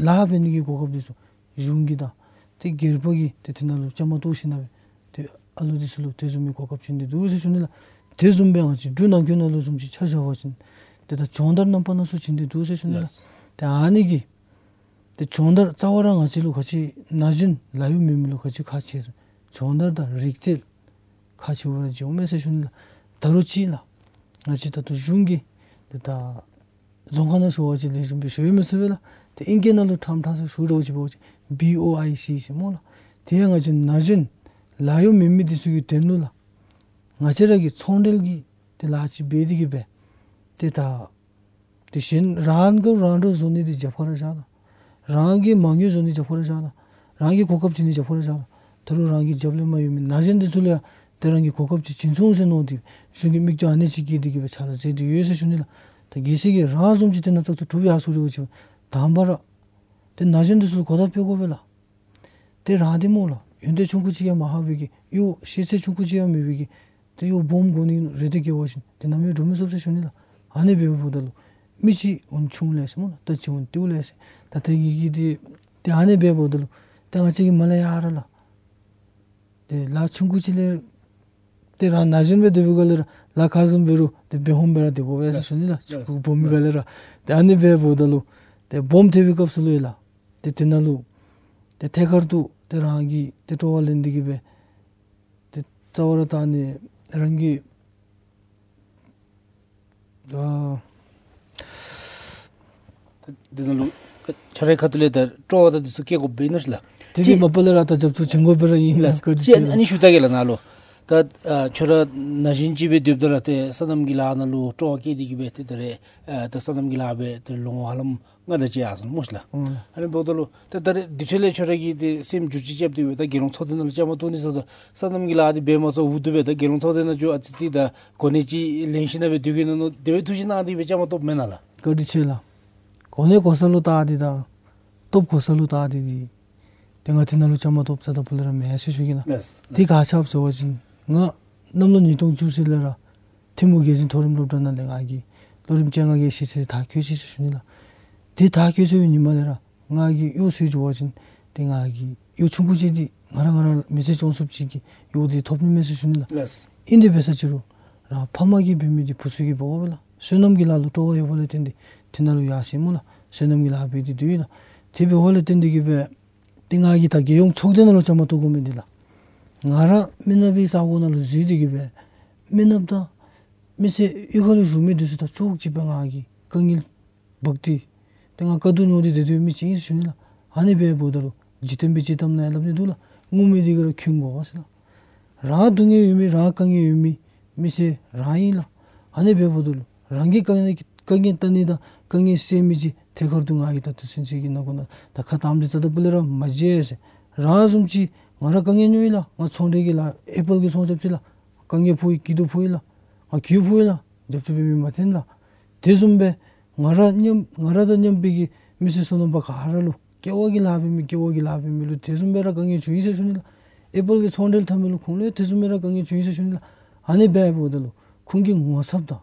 ལཱ་འབད་ནི་གི་གོ་སྐབས་འདི་ཚུ་གཞུང་གིས་དང་ཏེ་སྒེར་པ་གིས་ཏེ་དེ་ནང་ལུ་བཅའ་མར་གཏོགས་ཞིནམ་ལས་ཏེ་ཨ་ལུ་འདི་ཚུ་ལུ་དེ་བཟུམ་མའི་གོ་སྐབས་བྱིན་ཏེ་འདུག་ཟེར་ཞུ་ནི་ལགས། དེ་བཟུམ་སྦེ་ང་བཅས་འབྲུག་ནང་འཁོད་ནང་ལུ་བཟུམ་ཅིག་ཆ་བཞག་པ་ཅིན་ཏེ་ད་སྦྱོང་བརྡར་རྣམ་པ་སྣ་ཚོགས་བྱིན་ཏེ་འདུག་ཟེར་ཞུ་ནི་ལགས། ལགས། ཏེ་ཨ་ནི་གི་ཏེ་སྦྱོང་བརྡར་རྩ་བ་ར་ང་བཅས་ལུ་ག་ཅི་ན་གཞོན་ལཱ་གཡོག་མེད་མི་ལུ་ག་ཅི་ཁག་ཆེ་ཟེར་སྦྱོང་བརྡར་དང་རིག་རྩལ་ཁག་ཆེཝ་ར་ཅིག་འོང་མས་ཟེར་ཞུ་ནི་ལགས། ད་རུང་ཅིག་ལགས་ང་བཅས་ད་ལྟོ་གཞུང་གིས་ཏེ་ད་རྫོང་ཁ་ནང་ཞུ་བ་ཅིན་ལེགས་ཤོམ་སྦེ་ཞུ་ཡང་མི་ཚུགས་པས་ལགས། ཏེ་ཨིང་སྐད་ནང་ལུ་ཕྲང་ཕྲང་ས་ཞུ་དོ་ཅིག་འབད་བ་ཅིན་བི་ཨོ་ཨའི་སི་ཟེར་སྨོ་ལགས། དེ་ཡང་ང་བཅས་ན་གཞོན་ལཱ་གཡོག་མེད་མི་འདི་ཚུ་གི་དོན་ལུ་ལགས་ང་བཅས་ར་གིས་ཚོང་འབྲེལ་གྱི་ཏེ་ལཱ་ཅིག་འབད་དེ་གི་སྦེ་ཏེ་ད་དེ་བཞིན་རང་གིས་རང་འགྲོ་བཟོ་ནི་འདི་རྒྱབ་ཁར་ར་བཞག་ལགས། རང་གི་མ་དངུལ་བཟོ་ནི་རྒྱབ་ཁར་ར་བཞག་ལགས། རང་གི་གོ་སྐབས་བྱིན་ནི་རྒྱབ་ཁར་ར་བཞག་ལགས། ད་རུང་རང་གི་རྒྱབ་ལས་མར་ཡོད་མི་ན་གཞོན་འདི་ཚུ་ལུ་ཡང་ཏེ་རང་གི་གོ་སྐབས་ཅིག་བྱིན་ཚུགས་ཟེར་མནོ་སྟེ་གཞུང་གིས་མིག་ཏོ་ཨ་ནི་ཅིག་བསྐྱེད་དེ་གི་སྦེ་ཕྱག་ལཱ་མཛད་དེ་ཡོད་ཟེར་ཞུ་ནི་ལགས། ད་གལ་སྲིད་ཀྱི་རང་བཟུམ་ཅིག་དེ་ནང་བཙག་འཐུ་གྲུབ་ཡར་སོང་རུང་ཅིག་དང་པ་ར་ཏེ་ན་གཞོན་འདི་ཚུ་གོ་བརྡ་སྤྲོད་དགོ་པས་ལགས། ཏེ་རང་འདི་སྨོ་ལགས་ཡོན་ཏན་ཆུང་ཀུ་ཅིག་ཡང་མ་ཧ་བའི་གི་གཡོག་ཤེས་ཚད་ཆུང་ཀུ་ཅིག་ཡང་མེད་པའི་གི་ཏེ་གཡོག་སྦོམ་དགོ་ནི་རེ་འདོད་བསྐྱེད་པ་ཅིན་ཏེ་ནམ་ཡང་འགྲུབ་མི་ཚུགས་ཟེར་ཞུ་ནི་ལགས། ཨ་ནི་འབདཝ་ད་ལུ་མི་གཅིག་འོང་ཆུང་ལས་ཟེར་སྨོ་ལགས། རྟ་གཅིག་འོང་ཏེའུ་ལས་ཟེར། ད་དེ་གི་གི་ཏེ་ཏེ་ཨ་ནི་འབདཝ་ད་ལུ་ཏེ་ང་བཅས་ཀྱིས་མར་ལས་ཡར་ར་ལགས་ཏེ་ལཱ་ཆུང་ཀུ་ཅིག་ལས་ཏེ་རང་ན་གཞོན་སྦེ་སྡོད་པའི་སྒང་ལས་ར་ལཱ་ག་བཟུམ་འབད་རུང་ཏེ་འབད་ཧོང་སྦེ་ར་སྡོད་དགོ་པས་ཟེར་ཞུ་ནི་ལགས། ལགས། ཆུང་ཀུ་སྦོམ་པའི་སྒང་ལས་ར། ཏེ་ཨ་ནི་འབདཝ་ད་ལུ་ཏེ་སྦོམ་ཐལ་བའི་སྐབས་སུ་ལུ་ཡང་ལགས་ཏེ་དེ་ནང་ལུ་ཏེ་ཐད་ཀར་དུ་ཏེ་རང་གིས་ཏེ་སྤྲོ་བ་ལེན་ཏེ་གི་སྦེ་ཏེ་རྩ་བ་ར་ད་ཨ་ནི་རང་གི་ཨ་འདི་ནང་ལུ་ཁྱོད་རའི་ཁ་ཐུག་ལས་ད་སྤྲོ་བ་དང་འདི་ཚུ་བསྐྱེད་དགོཔ་འབད་ནུག་ལགས། དེ་གིས་མ་པ་ལས་ར་ད་རྒྱབ་སྐྱོར་བྱིན་དགོཔ་སྦེ་ར་ཨིན་ལགས། ཅིག་ཨ་ནི་ཞུ་ད་གེ་ལགས་ནཱ་ལུ། ད་ཨ་ཁྱོད་ར་ན་གཞོན་ཅིག་སྦེ་སྡོདཔ་ད་ར་ཏེ་སོ་ནམ་གྱི་ལཱ་ནང་ལུ་སྤྲོ་བ་བསྐྱེད་དེ་གི་སྦེ་ཏེ་ད་རེས་ཨ་ད་སོ་ནམ་གྱི་ལཱ་འབད་དེ་ལོ་ངོ་ཧ་ལམ་ལྔ་དེ་ཅིག་ཡར་སོང་ནུག་ལགས། ཨུམ། ཨ་ནི་འབདཝ་ད་ལུ་ད་ད་རེས་འདི་འཕྲོ་ལས་ཁྱོད་ར་གིས་ཏེ་སེམས་འགྱུར་བཅོས་རྐྱབ་སྟེ་སྦེ་ད་རྒྱལ་ཡོངས་ཚོགས་སྡེ་ནང་ལུ་བཅའ་མར་གཏོགས་ནི་ཟེརཝ་ད་སོ་ནམ་གྱི་ལཱ་འདི་འབད་མ་ཚུགས་འུ་སྡུག་སྦེ་ད་རྒྱལ་ཡོངས་ཚོགས་སྡེ་ནང་འགྱོ་ཨ་ཙི་ཅིག་ད་གོ་གནས་ཅིག་ལེན་ཞིན་ན་སྦེ་སྡོད་གེ་མནོ་མནོ་དེ་སྦེ་ཐུགས་བཞེད་གནང་སྟེ་སྦེ་བཅའ་མར་གཏོགསཔ་མེན་ན་ལགས། བཀའ་དྲིན་ཆེ་ལགས། གོ་གནས་གོ་ས་ལུ་བལྟ་སྟེ་དང་སྟོབས་གོ་ས་ལུ་བལྟ་སྟེ་འདི་ཏེ་ང་དེ་ནང་ལུ་བཅའ་མར་གཏོགསཔ་རྩ་དང་པོ་ལས་ར་མེན་ཟེར་ཞུ་གེ་ལགས། ལགས། དེ་ག་ཅི་སྦེ་ཟེར་བ་ཅིན་ང་གནམ་ལོ་ཉིས་སྟོང་བཅུ་གསུམ་ལས་ར་ཐིམ་ཕུག་རྒྱལ་འཛིན་མཐོ་རིམ་སློབ་གྲྭ་ནང་ལས་ང་གིས་ལོ་རིམ་བཅོ་ལྔ་གི་ཤེས་ཚད་མཐར་འཁྱོལ་ཅི་ཟེར་ཞུ་ནི་ལགས། དེ་མཐར་འཁྱོལ་སོང་བའི་ཉིནམ་ལས་ར་ང་གིས་གཡོག་ཟེར་འགྱོ་བ་ཅིན་ཏེ་ང་གིས་གཡོག་ཆུང་ཀུ་ཅིག་འདི་ང་ར་ང་ར་མི་ཚེ་སྐྱོང་ཚུགསཔ་ཅིག་གི་གཡོག་འདི་ཐོབ་ནི་མས་ཟེར་ཞུ་ནི་ལགས། ལགས། ཨིན་དེ་འབད་ས་ཅིག་རུང་རང་ཕམ་གིས་འབད་མི་འདི་བུ་ཚུ་གིས་འབད་དགོ་པས་ལགས། སོ་ནམ་གྱི་ལཱ་ལུ་སྤྲོ་བ་ཡོད་པ་ལས་བརྟེན་ཏེ་དེ་ནང་ལུ་ཡར་སོང་སྨོ་ལགས། སོ་ནམ་གྱི་ལཱ་འབད་དེ་སྡོད་ཡི་ལགས། དེ་འབདཝ་ལས་བརྟེན་ཏེ་གི་སྦེ་ཏེ་ང་གིས་ད་རྒྱལ་ཡོངས་ཚོགས་སྡེ་ནང་ལུ་བཅའ་མར་གཏོགས་དགོ་མི་འདི་ལགས། ང་ར་མི་ནགཔ་གི་ས་གོ་ནང་ལུ་འཛུལ་ཏེ་གི་སྦེ་མི་ནགཔ་དང་མི་སེར་གཡུས་ཁ་ལུ་བཞུགས་མི་འདི་ཚུ་དང་ཅོག་གཅིག་པ་ང་གིས་དཀའ་ངལ་འབག་སྟེ་ཏེ་ང་དཀའ་སྡུག་མྱོང་སྟེ་སྡོད་སྡོད་མི་ཅིག་ཨིན་ཟེར་ཞུ་ནི་ལགས། ཨ་ནི་འབདཝ་ད་ལུ་འཇིག་རྟེན་པའི་སྤྱི་གཏམ་ནང་ཡང་སླབ་ནི་འདུག་ལགས། ངུ་མི་འདི་གིས་ར་འཁོན་དགོ་ཟེར་ལགས། རང་སྡུག་བསྔལ་ཡོད་མི་རང་དཀའ་ངལ་ཡོད་མི་མི་སེར་རང་ཨིན་ལགས། ཨ་ནི་འབདཝ་ད་ལུ་རང་གི་དཀའ་ངལ་དཀའ་ངལ་བལྟ་ནི་དང་དཀའ་ངལ་སེལ་མི་ཅིག་ཐད་ཀར་དུ་ང་གིས་ད་ལྟོ་ཚུན་ཚོད་ཀྱི་ནང་འཁོད་ནང་ད་ཁ་བཏངམ་འདི་རྩ་དང་པོ་ལས་ར་མ་བརྗེད་ཟེར། རང་བཟུམ་ཅིག་ང་ར་དཀའ་ངལ་མྱོང་ཡི་ལགས། ང་ཚོང་འབྲེལ་གྱི་ལཱ་ཨེ་པཱལ་གྱི་ཚོང་རྐྱབ་ཅི་ལགས། དཀའ་ངལ་ཕོག་ཡི། སྐྱིད་སྡུག་ཕོག་ཡི་ལགས། ང་གྱོང་ཕོག་ཡི་ལགས། རྒྱབ་སྐྱོར་འབད་མི་མ་ཐོན་ལགས། དེ་བཟུམ་སྦེ་ང་ར་མཉམ་ང་ར་དང་མཉམ་པའི་གི་མི་སེར་སོ་ནམ་པ་ག་ར་ལུ་ཀེ་བ་གི་ལཱ་འབད་མི་ཀེ་བ་གི་ལཱ་འབད་མི་ལུ་དེ་བཟུམ་སྦེ་ར་དཀའ་ངལ་བྱུང་ཡི་ཟེར་ཞུ་ནི་ལགས། ཨེ་པཱལ་གྱི་ཚོང་འབྲེལ་འཐབ་མི་ལུ་ཁོང་ལུ་དེ་བཟུམ་སྦེ་ར་དཀའ་ངལ་བྱུང་ཡི་ཟེར་ཞུ་ནི་ལགས། ཨ་ནི་སྦེ་འབདཝ་ད་ལུ་ཁོང་གི་ངོ་ཚབ་དང་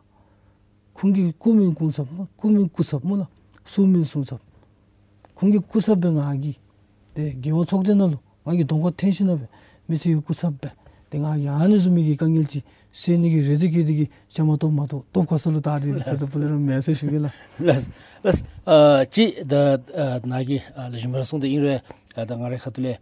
ཁོང་གི་སྐུ་མིང་སྐུ་ཚབ་སྐུ་མིང་སྐུ་ཚབ་སྨོ་ལགས། གསུང་མིང་གསུང་ཚབ། ཁོང་གི་སྐུ་ཚབ་སྦེ་ང་གིས་ཏེ་རྒྱལ་ཡོངས་ཚོགས་སྡེ་ནང་ལུ་ང་གིས་གདོང་ཁར་འཐོན་ཞིནམ་ལས་མི་སེར་གྱི་སྐུ་ཚབ་སྦེ་ཏེ་ང་གིས་ཨ་ནི་བཟུམ་མའི་གི་དཀའ་ངལ་ཅིག་སེལ་ནི་གི་རེ་འདུན་བསྐྱེད་དེ་གིས་བཅའ་མར་གཏོགས་མ་གཏོགས་སྟོབས་ག་ས་ལུ་ད་རེས་ཟེར་ད་པོ་ལས་ར་མེད་ཟེར་ཞུ་གེ་ལགས། ལགས་ལགས། ཨ་ཅིག་ད་ཨ་ནཱ་གིས་ཨ་ལེགས་ཤོམ་སྦེ་ར་གསུངས་ཏེ་ཨིན་རུང་ཨ་ད་ང་རའི་ཁ་ཐུག་ལས་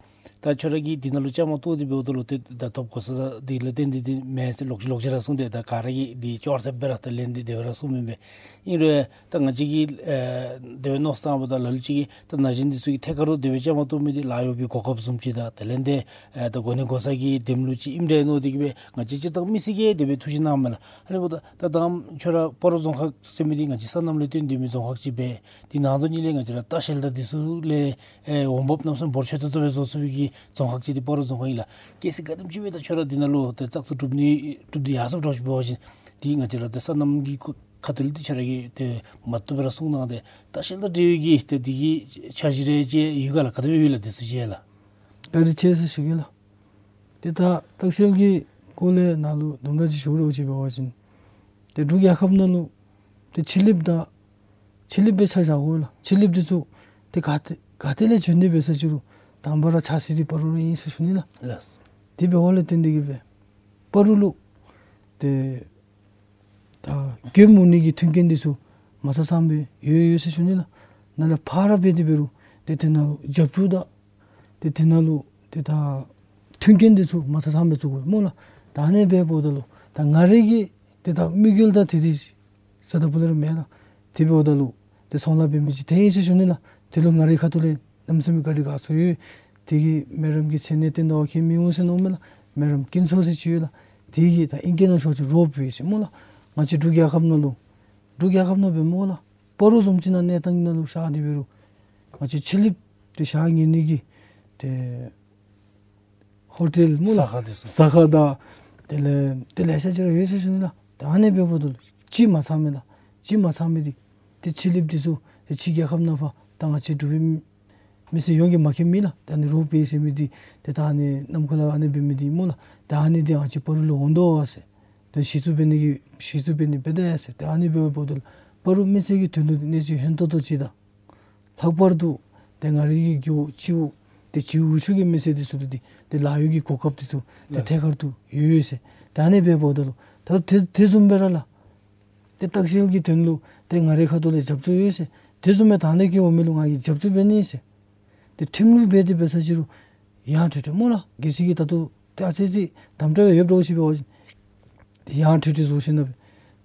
ད་ཁྱོད་ར་གིས་འདི་ནང་ལུ་བཅའ་མར་གཏོགས་ཏེ་འབདཝ་ད་ལུ་ཏེ་ད་ཐོབ་གོ་ས་འདི་ལས་བརྟེན་ཏེ་འདི་མེན་ཟེར་ལོག་ལོག་ཅི་ར་གསུངས་ཏེ་ད་ག་ར་གིས་འདི་ཅོག་ར་འཐདཔ་སྦེ་ར་ད་ལན་འདི་དེ་སྦེ་ར་གསུངམ་ཨིན་པས། ཨིན་རུང་ད་ང་བཅས་ཀྱིས་ཨེ་དེ་སྦེ་མནོ་བསམ་བཏངམ་ད་ལ་ལུ་ཅིག་གིས་ད་ན་གཞོན་འདི་ཚུ་གིས་ཐད་ཀར་དུ་དེ་སྦེ་བཅའ་མར་གཏོགས་མི་འདི་ལཱ་གཡོག་གི་གོ་སྐབས་བཟུམ་ཅིག་དང་དེ་ལས་ཏེ་ཨེ་ད་གོ་གནས་གོ་ས་གི་དེམ་ལུ་ཅིག་ཨིནམ་འདྲས་མནོ་སྟེ་གིས་སྦེ་ང་བཅས་སྤྱིར་བཏང་མི་སེར་གྱིས་དེ་སྦེ་ཐུགས་བཞེད་གནངམ་མས་ལགས། ཨ་ནི་འབདཝ་ད་ད་ད་ཁྱོད་ར་སྤ་རོ་རྫོང་ཁག་ཟེར་མི་འདི་ང་བཅས་སོ་ནམ་ལས་བརྟེན་སྡོད་མི་རྫོང་ཁག་ཅིག་སྦེ་འདི་ནང་དོན་གཉིས་ལས་ང་བཅས་ར་ལྟ་བཤལ་དང་འདི་ཚུ་ལས་ཨེ་འོང་འབབ་གནམ་མེད་ས་མེད་འབོར་ཆེ་ཏོག་ཏོ་སྦེ་བཟོ་ཚུགས་པའི་གི་རྫོང་ཁག་ཅིག་འདི་སྤ་རོ་རྫོང་ཁག་ཨིན་ལགས། གལ་སྲིད་ག་དེམ་ཅིག་སྦེ་ད་ཁྱོད་ར་འདི་ནང་ལུ་ད་བཙག་འཐུ་གྲུབ་ནི་གྲུབ་སྟེ་ཡར་སོངམ་འདྲཝ་ཅིག་འབད་བ་ཅིན་འདི་ང་བཅས་ར་ད་སོ་ནམ་གྱི་ཁ་ཐུག་ལས་འདི་ཁྱོད་ར་གིས་ཏེ་མ་བཏུབ་པར་གསུངས་གནང་སྟེ་ལྟ་བཤལ་དང་འབྲེལ་བའི་གི་ཏེ་འདི་གི་འཆར་གཞི་རེ་ཅིག་ཡོད་ག་ལགས། ག་དེ་སྦེ་ཡོད་ལགས་འདི་ཚུ་ཅིག་ལགས། བཀའ་དྲིན་ཆེ་ཟེར་ཞུ་གེ་ལགས། ཏེ་ད་ལྟ་བཤལ་གྱི་སྐོར་ལས་ནཱ་ལུ་དུམ་གྲ་ཅིག་ཞུ་རོགས་ཅིག་འབད་བ་ཅིན་ཏེ་འབྲུག་རྒྱལ་ཁབ་ནང་ལུ་ཏེ་ཕྱི་གླིངཔ་དང་ཕྱི་གླིངཔ་སྦེ་ཆ་བཞག་དགོ་ལགས། ཕྱི་གླིངཔ་འདི་ཚུ་ཏེ་ག་ཏེ་ག་ཏེ་ལས་བྱོན་ནི་འབད་ས་ཅི་རུང་དང་པ་ར་ཆགས་སྲིད་འདི་སྤ་རོ་ར་ཨིན་ཟེར་ཞུ་ནི་ལགས། ལགས། དེ་འབདཝ་ལས་བརྟེན་ཏེ་གིས་སྦེ་སྤ་རོ་ལུ་ཏེ་ད་གྱོདཔ་འོང་ནི་གི་མཐུན་རྐྱེན་འདི་ཚུ་མ་ཚང་ཚངམ་སྦེ་ཡོད་ཡོད་ཟེར་ཞུ་ནི་ལགས། ནཱ་ལས་ཕར་འབད་དེ་འབད་རུང་ཏེ་དེ་ནང་ལུ་རྒྱབ་སྐྱོར་དང་ཏེ་དེ་ནང་ལུ་ཏེ་ད་མཐུན་རྐྱེན་འདི་ཚུ་མ་ཚང་ཚངམ་སྦེ་བཙུགས་དགོ་སྨོ་ལགས། ད་ཨ་ནི་སྦེ་འབདཝ་ད་ལུ་ད་ང་རའི་གི་ཏེ་ད་དམིགས་ཡུལ་ད་ཏེ་འདི་ཟེར་ད་པོ་ལས་ར་མེན་ལགས། དེ་འབདཝ་ད་ལུ་ཏེ་ཚོང་ལཱ་འབད་མི་ཅིག་ཐོན་ཡི་ཟེར་ཞུ་ནི་ལགས། དེ་ལུ་ང་རའི་ཁ་ཐུག་ལས་གནམ་མེད་ས་མེད་བཀའ་དྲིན་དགའ་ཚོར་ཡོད། དེ་གིས་མེ་རམ་གྱི་མཚན་གནས་བཏོན་ད་བ་ཁྱད་མི་འོང་ཟེར་མནོཝ་མས་ལགས། མེ་རམ་སྐྱིད་མཚོ་ཟེར་ཅིག་ཡོད་ལགས། དེ་གིས་ད་ཨིང་སྐད་ནང་ཞུ་བ་ཅིན་རོཔ་ཝེ་ཟེར་སྨོ་ལགས། ང་བཅས་འབྲུག་རྒྱལ་ཁབ་ནང་ལུ་འབྲུག་རྒྱལ་ཁབ་ནང་འབད་སྨོ་ལགས། སྤ་རོ་བཟུམ་ཅིག་ནང་གནས་སྟངས་ནང་ལུ་བཞག་སྟེ་འབད་རུང་ང་བཅས་ཕྱི་གླིངཔ་ཏེ་བཞག་ཉན་ནི་གི་ཏེ་ཧོ་ཊེལ་སྨོ་ལགས། ཟ་ཁང་འདི་ཚུ། ཟ་ཁང་དང་དེ་ལས་ཏེ་ལེ་ཤ་ཅིག་ར་ཡོད་ཟེར་ཞུ་ནི་ལགས། ད་ཨ་ནི་འབདཝ་ད་ལུ་གཅིག་མ་ཚང་མི་ལགས། གཅིག་མ་ཚང་མི་འདི་ཏེ་ཕྱི་གླིངཔ་འདི་ཚུ་ཏེ་ཕྱི་རྒྱལ་ཁབ་ནང་ཕར་ད་ང་བཅས་འབྲུག་པའི་མི་སེར་ཡོངས་ཀྱིས་མཁྱེན་མི་ལགས། ད་ཨ་ནི་རོཔ་ཝེ་ཟེར་མི་འདི་ཏེ་ད་ཨ་ནི་ནམ་མཁའ་ལུ་ཨ་ནི་འབད་མི་འདི་སྨོ་ལགས། ད་ཨ་ནི་འདི་ང་བཅས་སྤ་རོ་ལུ་འོང་དོ་ཟེར། ད་གཞི་བཙུགས་འབད་ནི་གི་གཞི་བཙུགས་འབད་ནི་འབད་དེས་ཟེར། ད་ཨ་ནི་འབདཝ་ད་ལུ་སྤ་རོ་མི་སེར་གྱི་དོན་ལུ་གནས་ཚུལ་ཧན་ཏོང་ཏོ་ཅིག་དང་ལྷག་པར་དུ་ཏེ་ང་རའི་གི་རྒེད་འོག་སྤྱི་འོག་ཏེ་སྤྱི་འོག་ཚུ་གི་མི་སེར་འདི་ཚུ་ལུ་འདི་ཏེ་ལཱ་གཡོག་གི་གོ་སྐབས་འདི་ཚུ་ཏེ་ཐད་ཀར་དུ་ཡོད་ཡོད་ཟེར། ད་ཨ་ནི་འབདཝ་ད་ལུ་ད་དེ་དེ་བཟུམ་སྦེ་ར་ལགས། ཏེ་ལྟ་བཤལ་གྱི་དོན་ལུ་ཏེ་ང་རའི་ཁ་ཐུག་ལས་རྒྱབ་སྐྱོར་ཡོད་ཟེར། དེ་བཟུམ་སྦེ་ད་ནི་གི་འོང་མི་ལུ་ང་གིས་རྒྱབ་སྐྱོར་འབད་ནི་ཟེར། ཏེ་ཁྲིམས་ལུགས་འབད་དེ་འབད་ས་ཅི་རུང་ཡང་ཐོས་ཐོས་སྨོ་ལགས། གལ་སྲིད་ཀྱི་ད་ལྟོ་ཏེ་ཨ་ཙི་ཅིག་དམ་དྲག་ཡོདཔ་འདྲཝ་ཅིག་འབད་བ་ཅིན་ཏེ་ཡང་ཐོས་ཐོས་བཟོ་ཞིནམ་ལས་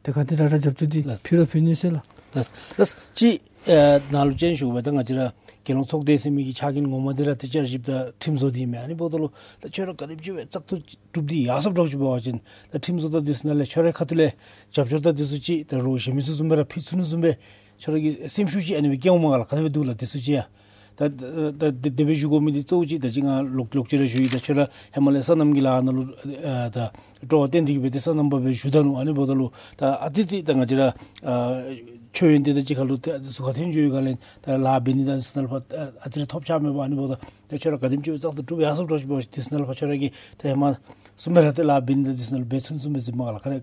ཏེ་ག་དེ་དྲག་དྲག་རྒྱབ་སྐྱོར་འདི་ལགས། ཕུལ་ར་ཕུལ་ནི་ཟེར་ལགས། ལགས་ལགས། ཅིག་ཨེ་ནཱ་ལུ་ཅིག་ཞུ་བ་ད་ང་བཅས་ར་རྒྱལ་ཡོངས་ཚོགས་སྡེ་ཟེར་མི་གི་ཕྱག་འགན་ངོ་མ་འདི་ར་ཏེ་བསྐྱར་ཞིབ་དང་ཁྲིམས་བཟོ་འདི་མས། ཨ་ནི་འབདཝ་ད་ལུ་ད་ཁྱོད་ར་ག་དེམ་ཅིག་སྦེ་བཙག་འཐུ་གྲུབ་སྟེ་ཡར་སོངམ་འདྲཝ་ཅིག་འབད་བ་ཅིན་ད་ཁྲིམས་བཟོ་དང་འདི་ཚུ་ནང་ལས་ཁྱོད་རའི་ཁ་ཐུག་ལས་རྒྱབ་སྐྱོར་དང་འདི་ཚུ་ཅིག་ད་རོགས་གཞན་མི་ཚུ་བཟུམ་སྦེ་ར་ཕུལ་ཚུགས་ནི་བཟུམ་སྦེ་ཁྱོད་ར་གི་སེམས་ཤུགས་ཅིག་ཨ་ནི་སྦེ་སྐྱེ་འོང་མས་ག་ལགས། ག་དེ་སྦེ་འདུག་ལགས་འདི་ཚུ་ཅིག་ཡ། ད་ད་དེ་དེ་སྦེ་ཞུ་དགོ་མི་འདི་གཙོ་བོ་ཅིག་ད་ཅི་ང་ལོག་ལོག་ཅི་ར་ཞུ་ཡི། ད་ཁྱོད་ར་ཧེ་མ་ལས་སོ་ནམ་གྱི་ལཱ་ནང་ལུ་ཨ་ད་སྤྲོ་བ་བཏོན་ཏེ་གིས་སྦེ་ཏེ་སོ་ནམ་པ་སྦེ་བཞུགས་ད་ནུག། ཨ་ནི་འབདཝ་ད་ལུ་ད་ཨ་ཙི་ཙི་ད་ང་བཅས་ར་ཨ་མཆོད་ཡོན་འདི་དང་གཅིག་ཁར་ལུ་ད་ཟུར་ཁར་འཐོན་འགྱོ་ཡི་ག་ལས་ད་ལཱ་འབད་ནི་ད་འདི་ཚུ་ནང་ལུ་ཕར་ཨ་ཙི་རེ་ཐོབ་ཆག་མེད་པར། ཨ་ནི་འབདཝ་ད་ད་ཁྱོད་ར་ག་དེམ་ཅིག་སྦེ་བཙག་འཐུ་གྲུབ་ཡར་སོངམ་འདྲཝ་ཅིག་འབད་བ་ཅིན་འདི་ཚུ་ནང་ལུ་ཕར་ཁྱོད་ར་གིས་ད་ཧེ་མ་བཟུམ་སྦེ་ར་ཏེ་ལཱ་འབད་ནི་ད་འདི་ཚུ་ནང་ལུ་འབད་ཚུགས་ཚུགས་སྦེ་གཟིགས་མས་ག་ལགས། ག་རེ་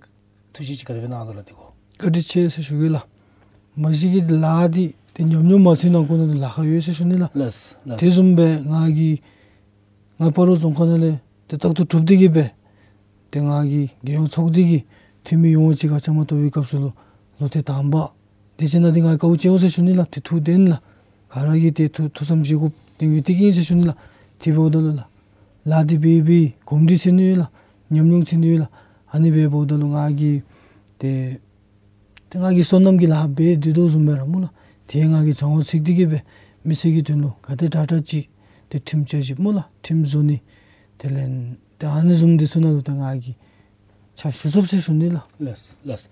ཐུགས་བཞེད་ཅིག་ག་དེ་སྦེ་གནང་དོ་ལགས་འདི་གོ། བཀའ་དྲིན་ཆེ་ཟེར་ཞུ་གེ་ལགས། མ་གཞི་གི་ལཱ་འདི་ཏེ་ཉམས་མྱོང་མ་ཚུད་ནང་འཁོད་ནང་ལུ་ལཱ་ཁག་ཡོད་ཟེར་ཞུ་ནི་ལགས། ལགས་ལགས། དེ་བཟུམ་སྦེ་ང་གིས་ང་སྤ་རོ་རྫོང་ཁག་ནང་ལས་ཏེ་བཙག་འཐུ་གྲུབ་སྟེ་གིས་སྦེ་ཏེ་ང་གིས་རྒྱལ་ཡོངས་ཚོགས་སྡེ་གི་འཐུས་མི་ཡོངས་ཅིག་ཁར་བཅའ་མར་གཏོགས་པའི་སྐབས་སུ་ལུ་ལོག་སྟེ་དང་པ་དེ་ཅིག་ནང་འདི་ང་དཀའཝ་སྤྱད་འོང་ཟེར་ཞུ་ནི་ལགས། ཏེ་ཐུགས་བདེན་ལགས། ག་ར་གིས་ཏེ་ཐུགས་ཐུགས་བསམ་བཞེས་དགོཔ་འདི་ངེས་ཏིག་ཨིན་ཟེར་ཞུ་ནི་ལགས། དེ་འབདཝ་ད་ལུ་ལགས་ལཱ་འདི་འབད་འབད་གོམས་འདྲིས་ཟེར་ནི་ཡོད་ལགས། ཉམས་མྱོང་ཟེར་ནི་ཡོད་ལགས། ཨ་ནི་འབདཝ་ད་ལུ་ང་གིས་ཏེ་ཏེ་ང་གིས་སོ་ནམ་གྱི་ལཱ་འབད་སྡོད་དོ་བཟུམ་སྦེ་ར་སྨོ་ལགས། ཏེ་ང་གིས་སྦྱང་བ་ཚུགས་ཏེ་གིས་སྦེ་མི་སེར་གྱི་དོན་ལུ་ག་དེ་དྲག་དྲག་ཅིག་ཏེ་ཁྲིམས་བསྐྱར་ཞིབ་སྨོ་ལགས། ཁྲིམས་བཟོ་ནི་དེ་ལས་ཏེ་ཨ་ནི་བཟུམ་འདི་ཚུ་ནང་ལུ་ཏེ་ང་གིས་ ཕྱག་ཞུ་ཚུགས་ཟེར་ཞུ་ནི་ལགས། ལགས་ལགས།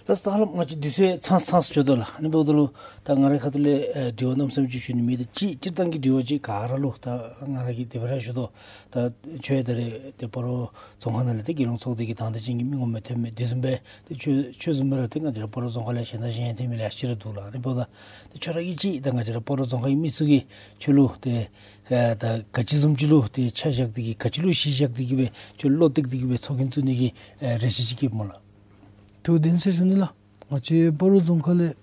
ལགས་ད་ཧ་ལམ་ང་བཅས་དུས་ཚོད་ཚང་ཚང་སུ་འགྱོ་དོ་ལགས། ཨ་ནི་འབདཝ་ད་ལུ་ད་ང་རའི་ཁ་ཐུག་ལས་ཨེ་དྲི་བ་གནམ་མེད་ས་མེད་ཅིག་ཞུ་ནི་མེད། ད་སྤྱིར་སྤྱིར་བཏང་གི་དྲི་བ་ཅིག་ག་ར་ལུ་ད་ང་ར་གིས་དེ་སྦེ་ར་ཞུ་དོ། ད་ཁྱོད་ད་རེས་ཏེ་སྤ་རོ་རྫོང་ཁག་ནང་ལས་ཏེ་རྒྱལ་ཡོངས་ཚོགས་སྡེ་གི་དང་འདོད་ཅན་གྱི་མི་ངོམ་སྦེ་ཐོནམ་མས། དེ་བཟུམ་སྦེ་ཏེ་ཁྱོད་ཁྱོད་བཟུམ་སྦེ་ར་ཏེ་ང་བཅས་ར་སྤ་རོ་རྫོང་ཁག་ལས་གཞན་དང་གཞན་ཐོན་མི་ལེ་ཤ་ཅིག་ར་འདུག་ལགས། ཨ་ནི་འབདཝ་ད་ཏེ་ཁྱོད་ར་གིས་ཅིག་ད་ང་བཅས་ར་སྤ་རོ་རྫོང་ཁག་གི་མི་ཚུ་གིས་ཁྱོད་ལུ་ཏེ་ཨེ་ད་ག་ཅི་བཟུམ་ཅིག་ལུ་ཏེ་ཆ་བཞག་སྟེ་གིས་ག་ཅི་ལུ་གཞི་བཞག་སྟེ་གིས་སྦེ་ཁྱོད་བློ་གཏད་དེ་གིས་སྦེ་ཚོགས་རྒྱན་བཙུགས་ནི་གི་ཨེ་རེ་ཆེ་ཅིག་བསྐྱེདཔ་སྨོ་ལགས། ཐུགས་བདེན་ཟེར་ཞུ་ནི་ལགས། ང་བཅས་སྤ་རོ་རྫོང་ཁག་ལས་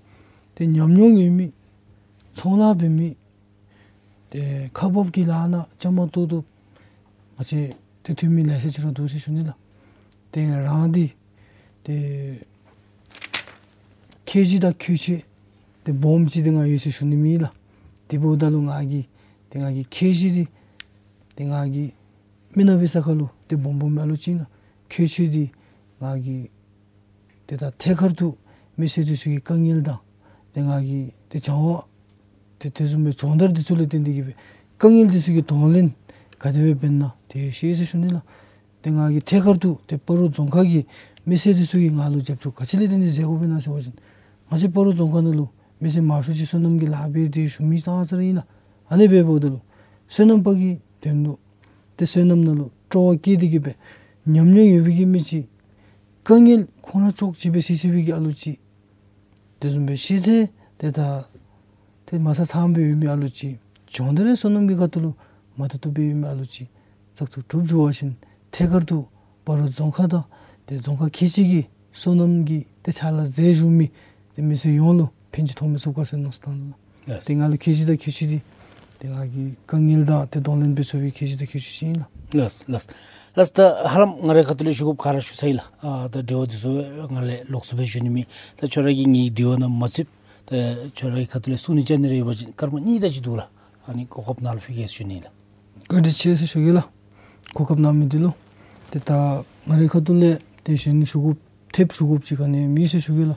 ཏེ་ཉམས་མྱོང་ཡོད་མི་ཚོང་ལཱ་འབད་མི་ཏེ་ཁག་འབགཔ་གི་ལཱ་ནང་བཅའ་མར་གཏོགས་གཏོགསཔ་ང་བཅས་ཏེ་ཐོན་མི་ལེ་ཤ་ཅིག་ར་འདུག་ཟེར་ཞུ་ནི་ལགས། ཏེ་རང་འདི་ཏེ་ཁེ་གཞི་དང་ཁེ་ཆེ་ཏེ་སྦོམ་ཅིག་ཏེ་ང་ཡོད་ཟེར་ཞུ་ནི་མེད་ལགས། དེ་འབདཝ་ད་ལུ་ང་གིས་ཏེ་ང་གི་ཁེ་གཞི་འདི་ཏེ་ང་གིས་མི་ནང་འབད་ས་ཁར་ལུ་ཏེ་སྦོམ་སྦོམ་ཨ་ལུ་ཅིག་ཨིན་ན། ཁེ་ཆེ་འདི་ང་གིས་ཏེ་ད་ཐད་ཀར་དུ་མི་སེར་འདི་ཚུ་གི་དཀའ་ངལ་དང་ཏེ་ང་གིས་ཏེ་བྱ་བ་ཏེ་དེ་བཟུམ་སྦེ་སྦྱོང་བརྡར་འདི་ཚུ་ལས་བརྟེན་ཏེ་གིས་སྦེ་དཀའ་ངལ་འདི་ཚུ་གི་གདོང་ལེན་ག་དེ་སྦེ་འབད་ན་ཏེ་ཤེས་ཟེར་ཞུ་ནི་ལགས། ཏེ་ང་གིས་ཐད་ཀར་དུ་ཏེ་སྤ་རོ་རྫོང་ཁག་གི་མི་སེར་འདི་ཚུ་གིས་ང་ལུ་རྒྱབ་སྐྱོར་ག་ཅི་ལས་བརྟེན་ཏེ་མཛད་དགོཔ་ཨིན་ན་ཟེར་བ་ཅིན་ང་བཅས་སྤ་རོ་རྫོང་ཁག་ནང་ལུ་མི་སེར་མང་ཤོས་ཅིག་སོ་ནམ་གྱི་ལཱ་འབད་དེ་བཞུགས་མི་ཙང་ཙ་ར་ཨིན་ལགས། ཨ་ནི་འབདཝ་ད་ལུ་སོ་ནམ་པ་གི་དོན་ལུ་ཏེ་སོ་ནམ་ནང་ལུ་སྤྲོ་བ་བསྐྱེད་དེ་གིས་སྦེ་ཉམས་མྱོང་ཡོད་པའི་གི་མི་ཅིག་དཀའ་ངལ་ཁོང་ར་ཅོག་གཅིག་སྦེ་སེལ་སེལ་བའི་གི་ཨ་ལུ་ཅིག་དེ་བཟུམ་སྦེ་ཤེས་ཚད་ཏེ་ད་ཏེ་མ་ཚང་ཚངམ་སྦེ་ཡོད་མི་ཨ་ལུ་ཅིག་སྦྱོང་བརྡར་སོ་ནམ་གྱི་ཁ་ཐུག་ལུ་མ་ཐུབ་ཐུབ་སྦེ་ཡོད་མི་ཨ་ལུ་ཅིག་བཙག་འཐུ་གྲུབ་འགྱོ་བ་ཅིན་ཐད་ཀར་དུ་སྤ་རོ་རྫོང་ཁག་དང་ཏེ་རྫོང་ཁག་ཁལ་གཅིག་གི་སོ་ནམ་གྱི་ཏེ་ཕྱག་ལཱ་མཛད་བཞུགས་མི་ཏེ་མི་སེར་ཡོངས་ལུ་ཕན་ཅིག་ཐོགས་མི་ཚུགས་ག་ཟེར་མནོ་བསམ་བཏང་ལགས། ལགས། ཏེ་ང་ལུ་ཁེ་གཞི་དང་ཁེ་ཆེ་འདི་ཏེ་ང་གི་དཀའ་ངལ་དང་ཏེ་གདོང་ལེན་འབད་ཚུགས་པའི་ཁེ་གཞི་དང་ཁེ་ཆེ་ཅིག་ཨིན་ལགས། ལགས་ལགས། ལགས་ད་ཧ་ལམ་ང་རའི་ཁ་ཐུག་ལས་ཞུ་དགོཔ་ག་ར་ཞུ་ཚར་ཡི་ལགས། ཨ་ད་དྲི་བ་འདི་ཚུ་ང་ལས་ལོགས་སུ་སྦེ་ཞུ་ནི་མེད། ད་ཁྱོད་ར་གིས་ངེའི་དྲི་བ་ནང་མ་ཚུདཔ་ད་ཁྱོད་རའི་ཁ་ཐུག་ལས་གསུང་ནི་བཅའ་ནི་རེ་ཡོད་པ་ཅིན་སྐར་མ་གཉིས་དེ་ཅིག་འདུག་ལགས། ཨ་ནི་གོ་སྐབས་ནཱ་ལུ་ཕུལ་གེ་ཟེར་ཞུ་ནི་ལགས། བཀའ་དྲིན་ཆེ་ཟེར་ཞུ་གེ་ལགས། གོ་སྐབས་གནང་མི་འདི་ལུ། ཏེ་ད་ང་རའི་ཁ་ཐུག་ལས་ཏེ་གཞན་ཞུ་དགོཔ་ཐེབས་ཞུ་དགོཔ་ཅིག་ག་ནི་མེད་ཟེར་ཞུ་གེ་ལགས།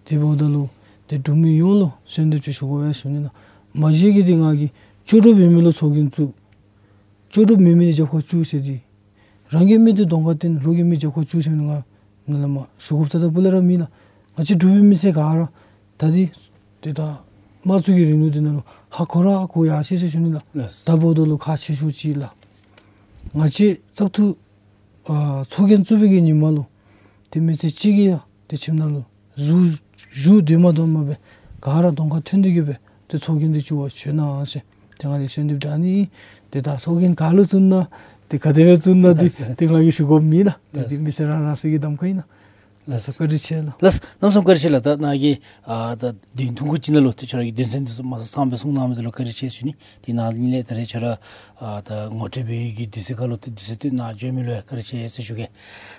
དེ་འབདཝ་ད་ལུ་ཏེ་འབྲུག་མི་ཡོངས་ལུ་གསོལ་འདེབས་ཅིག་ཞུ་དགོ་པས་ཟེར་ཞུ་ནི་ལགས། མ་གཞི་གི་འདི་ང་གིས་ལྕོགས་གྲུབ་ཡོད་མི་ལུ་ཚོགས་རྒྱན་བཙུགས། ལྕོགས་གྲུབ་མེད་མི་འདི་རྒྱབ་ཁར་བཅུག་ཟེར་འདི། རང་གི་མི་འདི་གདོང་ཁར་བསྟན་རོགས་ཀྱི་མི་རྒྱབ་ཁར་བཅུག་ཟེར་མི་ང་ནཱ་ལས་མར་ཞུ་དགོཔ་རྩ་དང་སྤུ་ལས་ར་མེད་ལགས། ང་བཅས་འབྲུག་པའི་མི་སེར་ག་ར་ད་འདི་ཏེ་ད་དམངས་གཙོ་གི་རིང་ལུགས་འདི་ནང་ལུ་ཧ་གོ་ར་ཧ་གོ་ཡར་སོ་ཡི་ཟེར་ཞུ་ནི་ལགས། ལགས། ད་འབདཝ་ད་ལུ་ཁག་ཆེ་ཤོས་ཅིག་ལགས། ང་བཅས་བཙག་འཐུ་ཨ་ཚོགས་རྒྱན་བཙུགས་པའི་གི་ཉིནམ་ལུ་ཏེ་མི་སེར་གཅིག་གིས་ཡང་ཏེ་ཁྱིམ་ནང་ལུ་བཞུགས་བཞུགས་སྡོད་མ་སྡོད་མ་སྦེ་ག་ར་གདོང་ཁར་ཐོན་ཏེ་གིས་སྦེ་ཏེ་ཚོགས་རྒྱན་འདི་བཙུགས་པར་བྱོན་གནང་ཟེར་ཏེ་ང་གིས་གསོལ་འདེབས་བསྒྲགས་ནི། ཏེ་ད་ཚོགས་རྒྱན་ག་ལུ་བཙུགས་ན་ཏེ་ག་དེ་སྦེ་བཙུགས་ན་འདི་ཏེ་ང་གིས་ཞུ་དགོཔ་མེད་ལགས། ཏེ་འདི་མི་སེར་རང་རང་སོའི་གི་གདམ་ཁ་ཨིན་ལགས། ལགས་སོ། བཀའ་དྲིན་ཆེ་ལགས། ལགས། གནམ་མེད་ས་མེད་བཀའ་དྲིན་ཆེ་ལགས། ད་ནཱ་གིས་ཨ་ད་བདུན་ཐུང་ཀུ་ཅིག་ནང་ལུ་ཏེ་ཁྱོད་ར་གི་དོན་ཚན་འདི་ཚུ་མ་ཚང་སྦེ་གསུང་གནང་མི་འདི་ལུ་བཀའ་དྲིན་ཆེ་ཟེར་ཞུ་ནི། དེ་ནང་ལས་ད་རེས་ཁྱོད་ར་ཨ་ད་ངོ་སྤྲོད་འབད་བའི་གི་དུས་ཚོད་ཁར་ལུ་ཏེ་དུས་ཚོད་བཏོན་གནང་བྱོན་མི་ལུ་ཡང་བཀའ་དྲིན་ཆེ་ཟེར་ཞུ་གེ།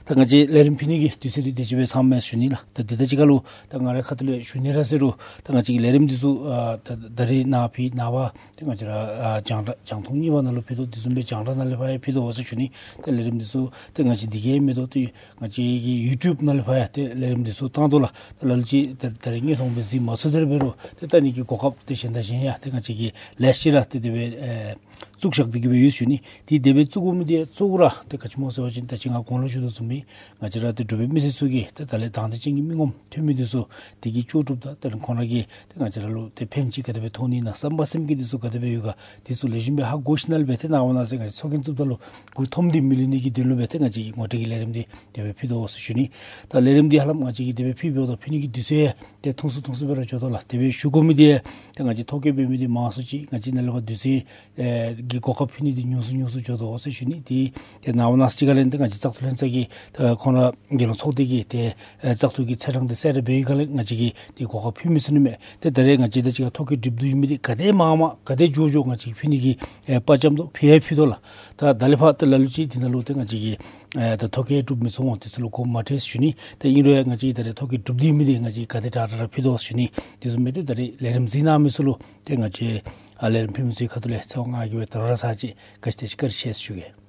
ད་ང་བཅས་ལས་རིམ་ཕུལ་ནི་གི་དུས་ཚོད་འདི་དེ་ཅིག་སྦེ་ཚངམ་མས་ཟེར་ཞུ་ནི་ལགས། ད་འདི་ད་ཅི་ཁར་ལུ་ད་ང་རའི་ཁ་ཐུག་ལས་ཞུ་ནི་ར་ཟེར་རུང་ད་ང་བཅས་ཀྱི་ལས་རིམ་འདི་ཚུ་ཨ་ད་ད་རེས་ནཱ་ཕུལ་ནངས་པ་ཏེ་ང་བཅས་ར་ཨ་རྒྱང་བསྒྲགས་རྒྱང་མཐོང་གཉིས་པ་ནང་ལུ་ཕུལ་དོ། དེ་བཟུམ་སྦེ་རྒྱང་བསྒྲགས་ནང་ལས་ཕར་ཡང་ཕུལ་དོ་ཟེར་ཞུ་ནི། ད་ལས་རིམ་འདི་ཚུ་ཏེ་ང་བཅས་འདི་གིས་མེན་དོ། ཏེ་ང་བཅས་ཀྱི་ཡུ་ཊུབ་ནང་ལས་ཕར་ཡང་ཏེ་ལས་རིམ་འདི་ཚུ་བཏང་དོ་ལགས། ད་ལ་ལུ་ཅིག་ད་ད་རེས་དངོས་མཐོང་སྦེ་གཟིགས་མ་ཚུགས་དེ་ར་འབད་རུང་ཏེ་ལྟ་ནི་གི་གོ་སྐབས་ཏེ་གཞན་དང་གཞན་ཡང་ཏེ་ང་བཅས་ཀྱིས་ལེ་ཤ་ཅིག་ར་ཏེ་དེ་སྦེ་ཨེ་བཙུགས་བཞག་སྟེ་གིས་སྦེ་ཡོད་ཟེར་ཞུ་ནི། ཏེ་དེ་སྦེ་བཙུགས་དགོ་མི་འདི་གཙོ་བོ་ར་ཏེ་ག་ཅི་སྨོ་ཟེར་བ་ཅིན་ད་ཅི་ང་གོང་ལུ་ཞུ་དོ་བཟུམ་སྦེ་ང་བཅས་ར་ཏེ་འབྲུག་པའི་མི་སེར་ཚུ་གིས་ཏེ་ད་ལས་དང་འདོད་ཅན་གྱི་མི་ངོམ་ཐོན་མི་འདི་ཚུ་དེ་གི་ལྕོགས་གྲུབ་དང་དེ་ལས་ཁོང་ར་གི་ཏེ་ང་བཅས་ར་ལུ་ཏེ་ཕན་ཅིག་ག་དེ་སྦེ་ཐོགས་ནི་ཨིན་ན་བསམ་པ་སེམས་བསྐྱེད་འདི་ཚུ་ག་དེ་སྦེ་ཡོད་ག་འདི་ཚུ་ལེགས་ཤོམ་སྦེ་ཧ་གོ་ཞིནམ་ལས་སྦེ་ཏེ་ནངས་པ་གནངས་ཚེ་ང་བཅས་ཚོགས་རྒྱན་བཙུགསཔ་ད་ལུ་མགུ་འཐོམ་སྟེ་མི་ལུས་ནི་གི་དོན་ལུ་སྦེ་ཏེ་ང་བཅས་ཀྱིས་ངོ་སྤྲོད་ཀྱི་ལས་རིམ་འདི་དེ་སྦེ་ཕུལ་དོ་ཟེར་ཞུ་ནི། ད་ལས་རིམ་འདི་ཧ་ལམ་ང་བཅས་ཀྱིས་དེ་སྦེ་ཕུལ་འབདཝ་ད་ཕུལ་ནི་གི་དུས་ཚོད་ཏེ་ཐུང་སུ་ཐུང་སུ་སྦེ་ར་འགྱོ་དོ་ལགས། དེ་སྦེ་ཞུ་དགོ་མི་འདི་ཏེ་ང་བཅས་ཐོ་བཀོད་འབད་མི་འདི་མང་སུ་ཅིག་ང་བཅས་ནཱ་ལས་ཕར་དུས་ཚོད་ཨེ་གི་གོ་སྐབས་ཕུལ་ནི་འདི་ཉུང་སུ་ཉུང་སུ་འགྱོ་དོ་ཟེར་ཞུ་ནི། ཏེ་ཏེ་ནངས་པ་གནངས་ཚེ་ཅིག་ཁར་ལས་ཏེ་ང་བཅས་བཙག་འཐུ་ལྷན་ཚོགས་ཀྱི་ཏེ་ཁོང་ར་རྒྱལ་ཡོངས་ཚོགས་སྡེ་གི་ཏེ་ཨེ་བཙག་འཐུ་གི་ཚེས་གྲངས་འདི་གསལ་ར་འབད་བའི་སྒང་ལས་ང་བཅས་ཀྱིས་ཏེ་གོ་སྐབས་ཕུལ་མི་ཚུགས་ནི་མས། ཏེ་ད་རེས་ང་བཅས་དང་གཅིག་ཁར་ཐོ་བཀོད་གྲུབ་སྟེ་ཡོད་མི་འདི་ག་དེ་མང་མང་ག་དེ་མགྱོགས་མགྱོགས་ང་བཅས་ཀྱིས་ཕུལ་ནི་གི་ཨེ་དཔའ་བཅམ་དོ། ཕུལ་ཡང་ཕུལ་དོ་ལགས། ད་ད་ལས་ཕར་ཏེ་ལ་ལུ་ཅིག་འདི་ནང་ལུ་ཏེ་ང་བཅས་ཀྱིས་ཨེ་ད་ཐོ་བཀོད་གྲུབ་མི་ཚུགས་འོང་། དེ་ཚུ་ལུ་དགོངསམ་མ་ཁྲེལ་ཟེར་ཞུ་ནི། ད་ཨིན་རུང་ཡང་ང་བཅས་ཀྱིས་ད་རེས་ཐོ་བཀོད་གྲུབ་སྟེ་ཡོད་མི་འདི་ང་བཅས་ཀྱིས་ག་དེ་དྲག་དྲག་ར་ཕུལ་དོ་ཟེར་ཞུ་ནི། དེ་བཟུམ་སྦེ་ཏེ་ད་རེས་ལས་རིམ་གཟིགས་གནང་མི་ཚུ་ལུ་ཏེ་ང་བཅས་ཨ་ལས་རིམ་ཕུལ་མི་ཚུ་གི་ཁ་ཐུག་ལས་ཚེ་དབང་ང་གིས་སྦེ་ད་རུང་ར་ཚར་ཅིག་བཀྲིན་ཆེ་བཀྲིན་ཆེ་ཟེར་ཞུ་གེ།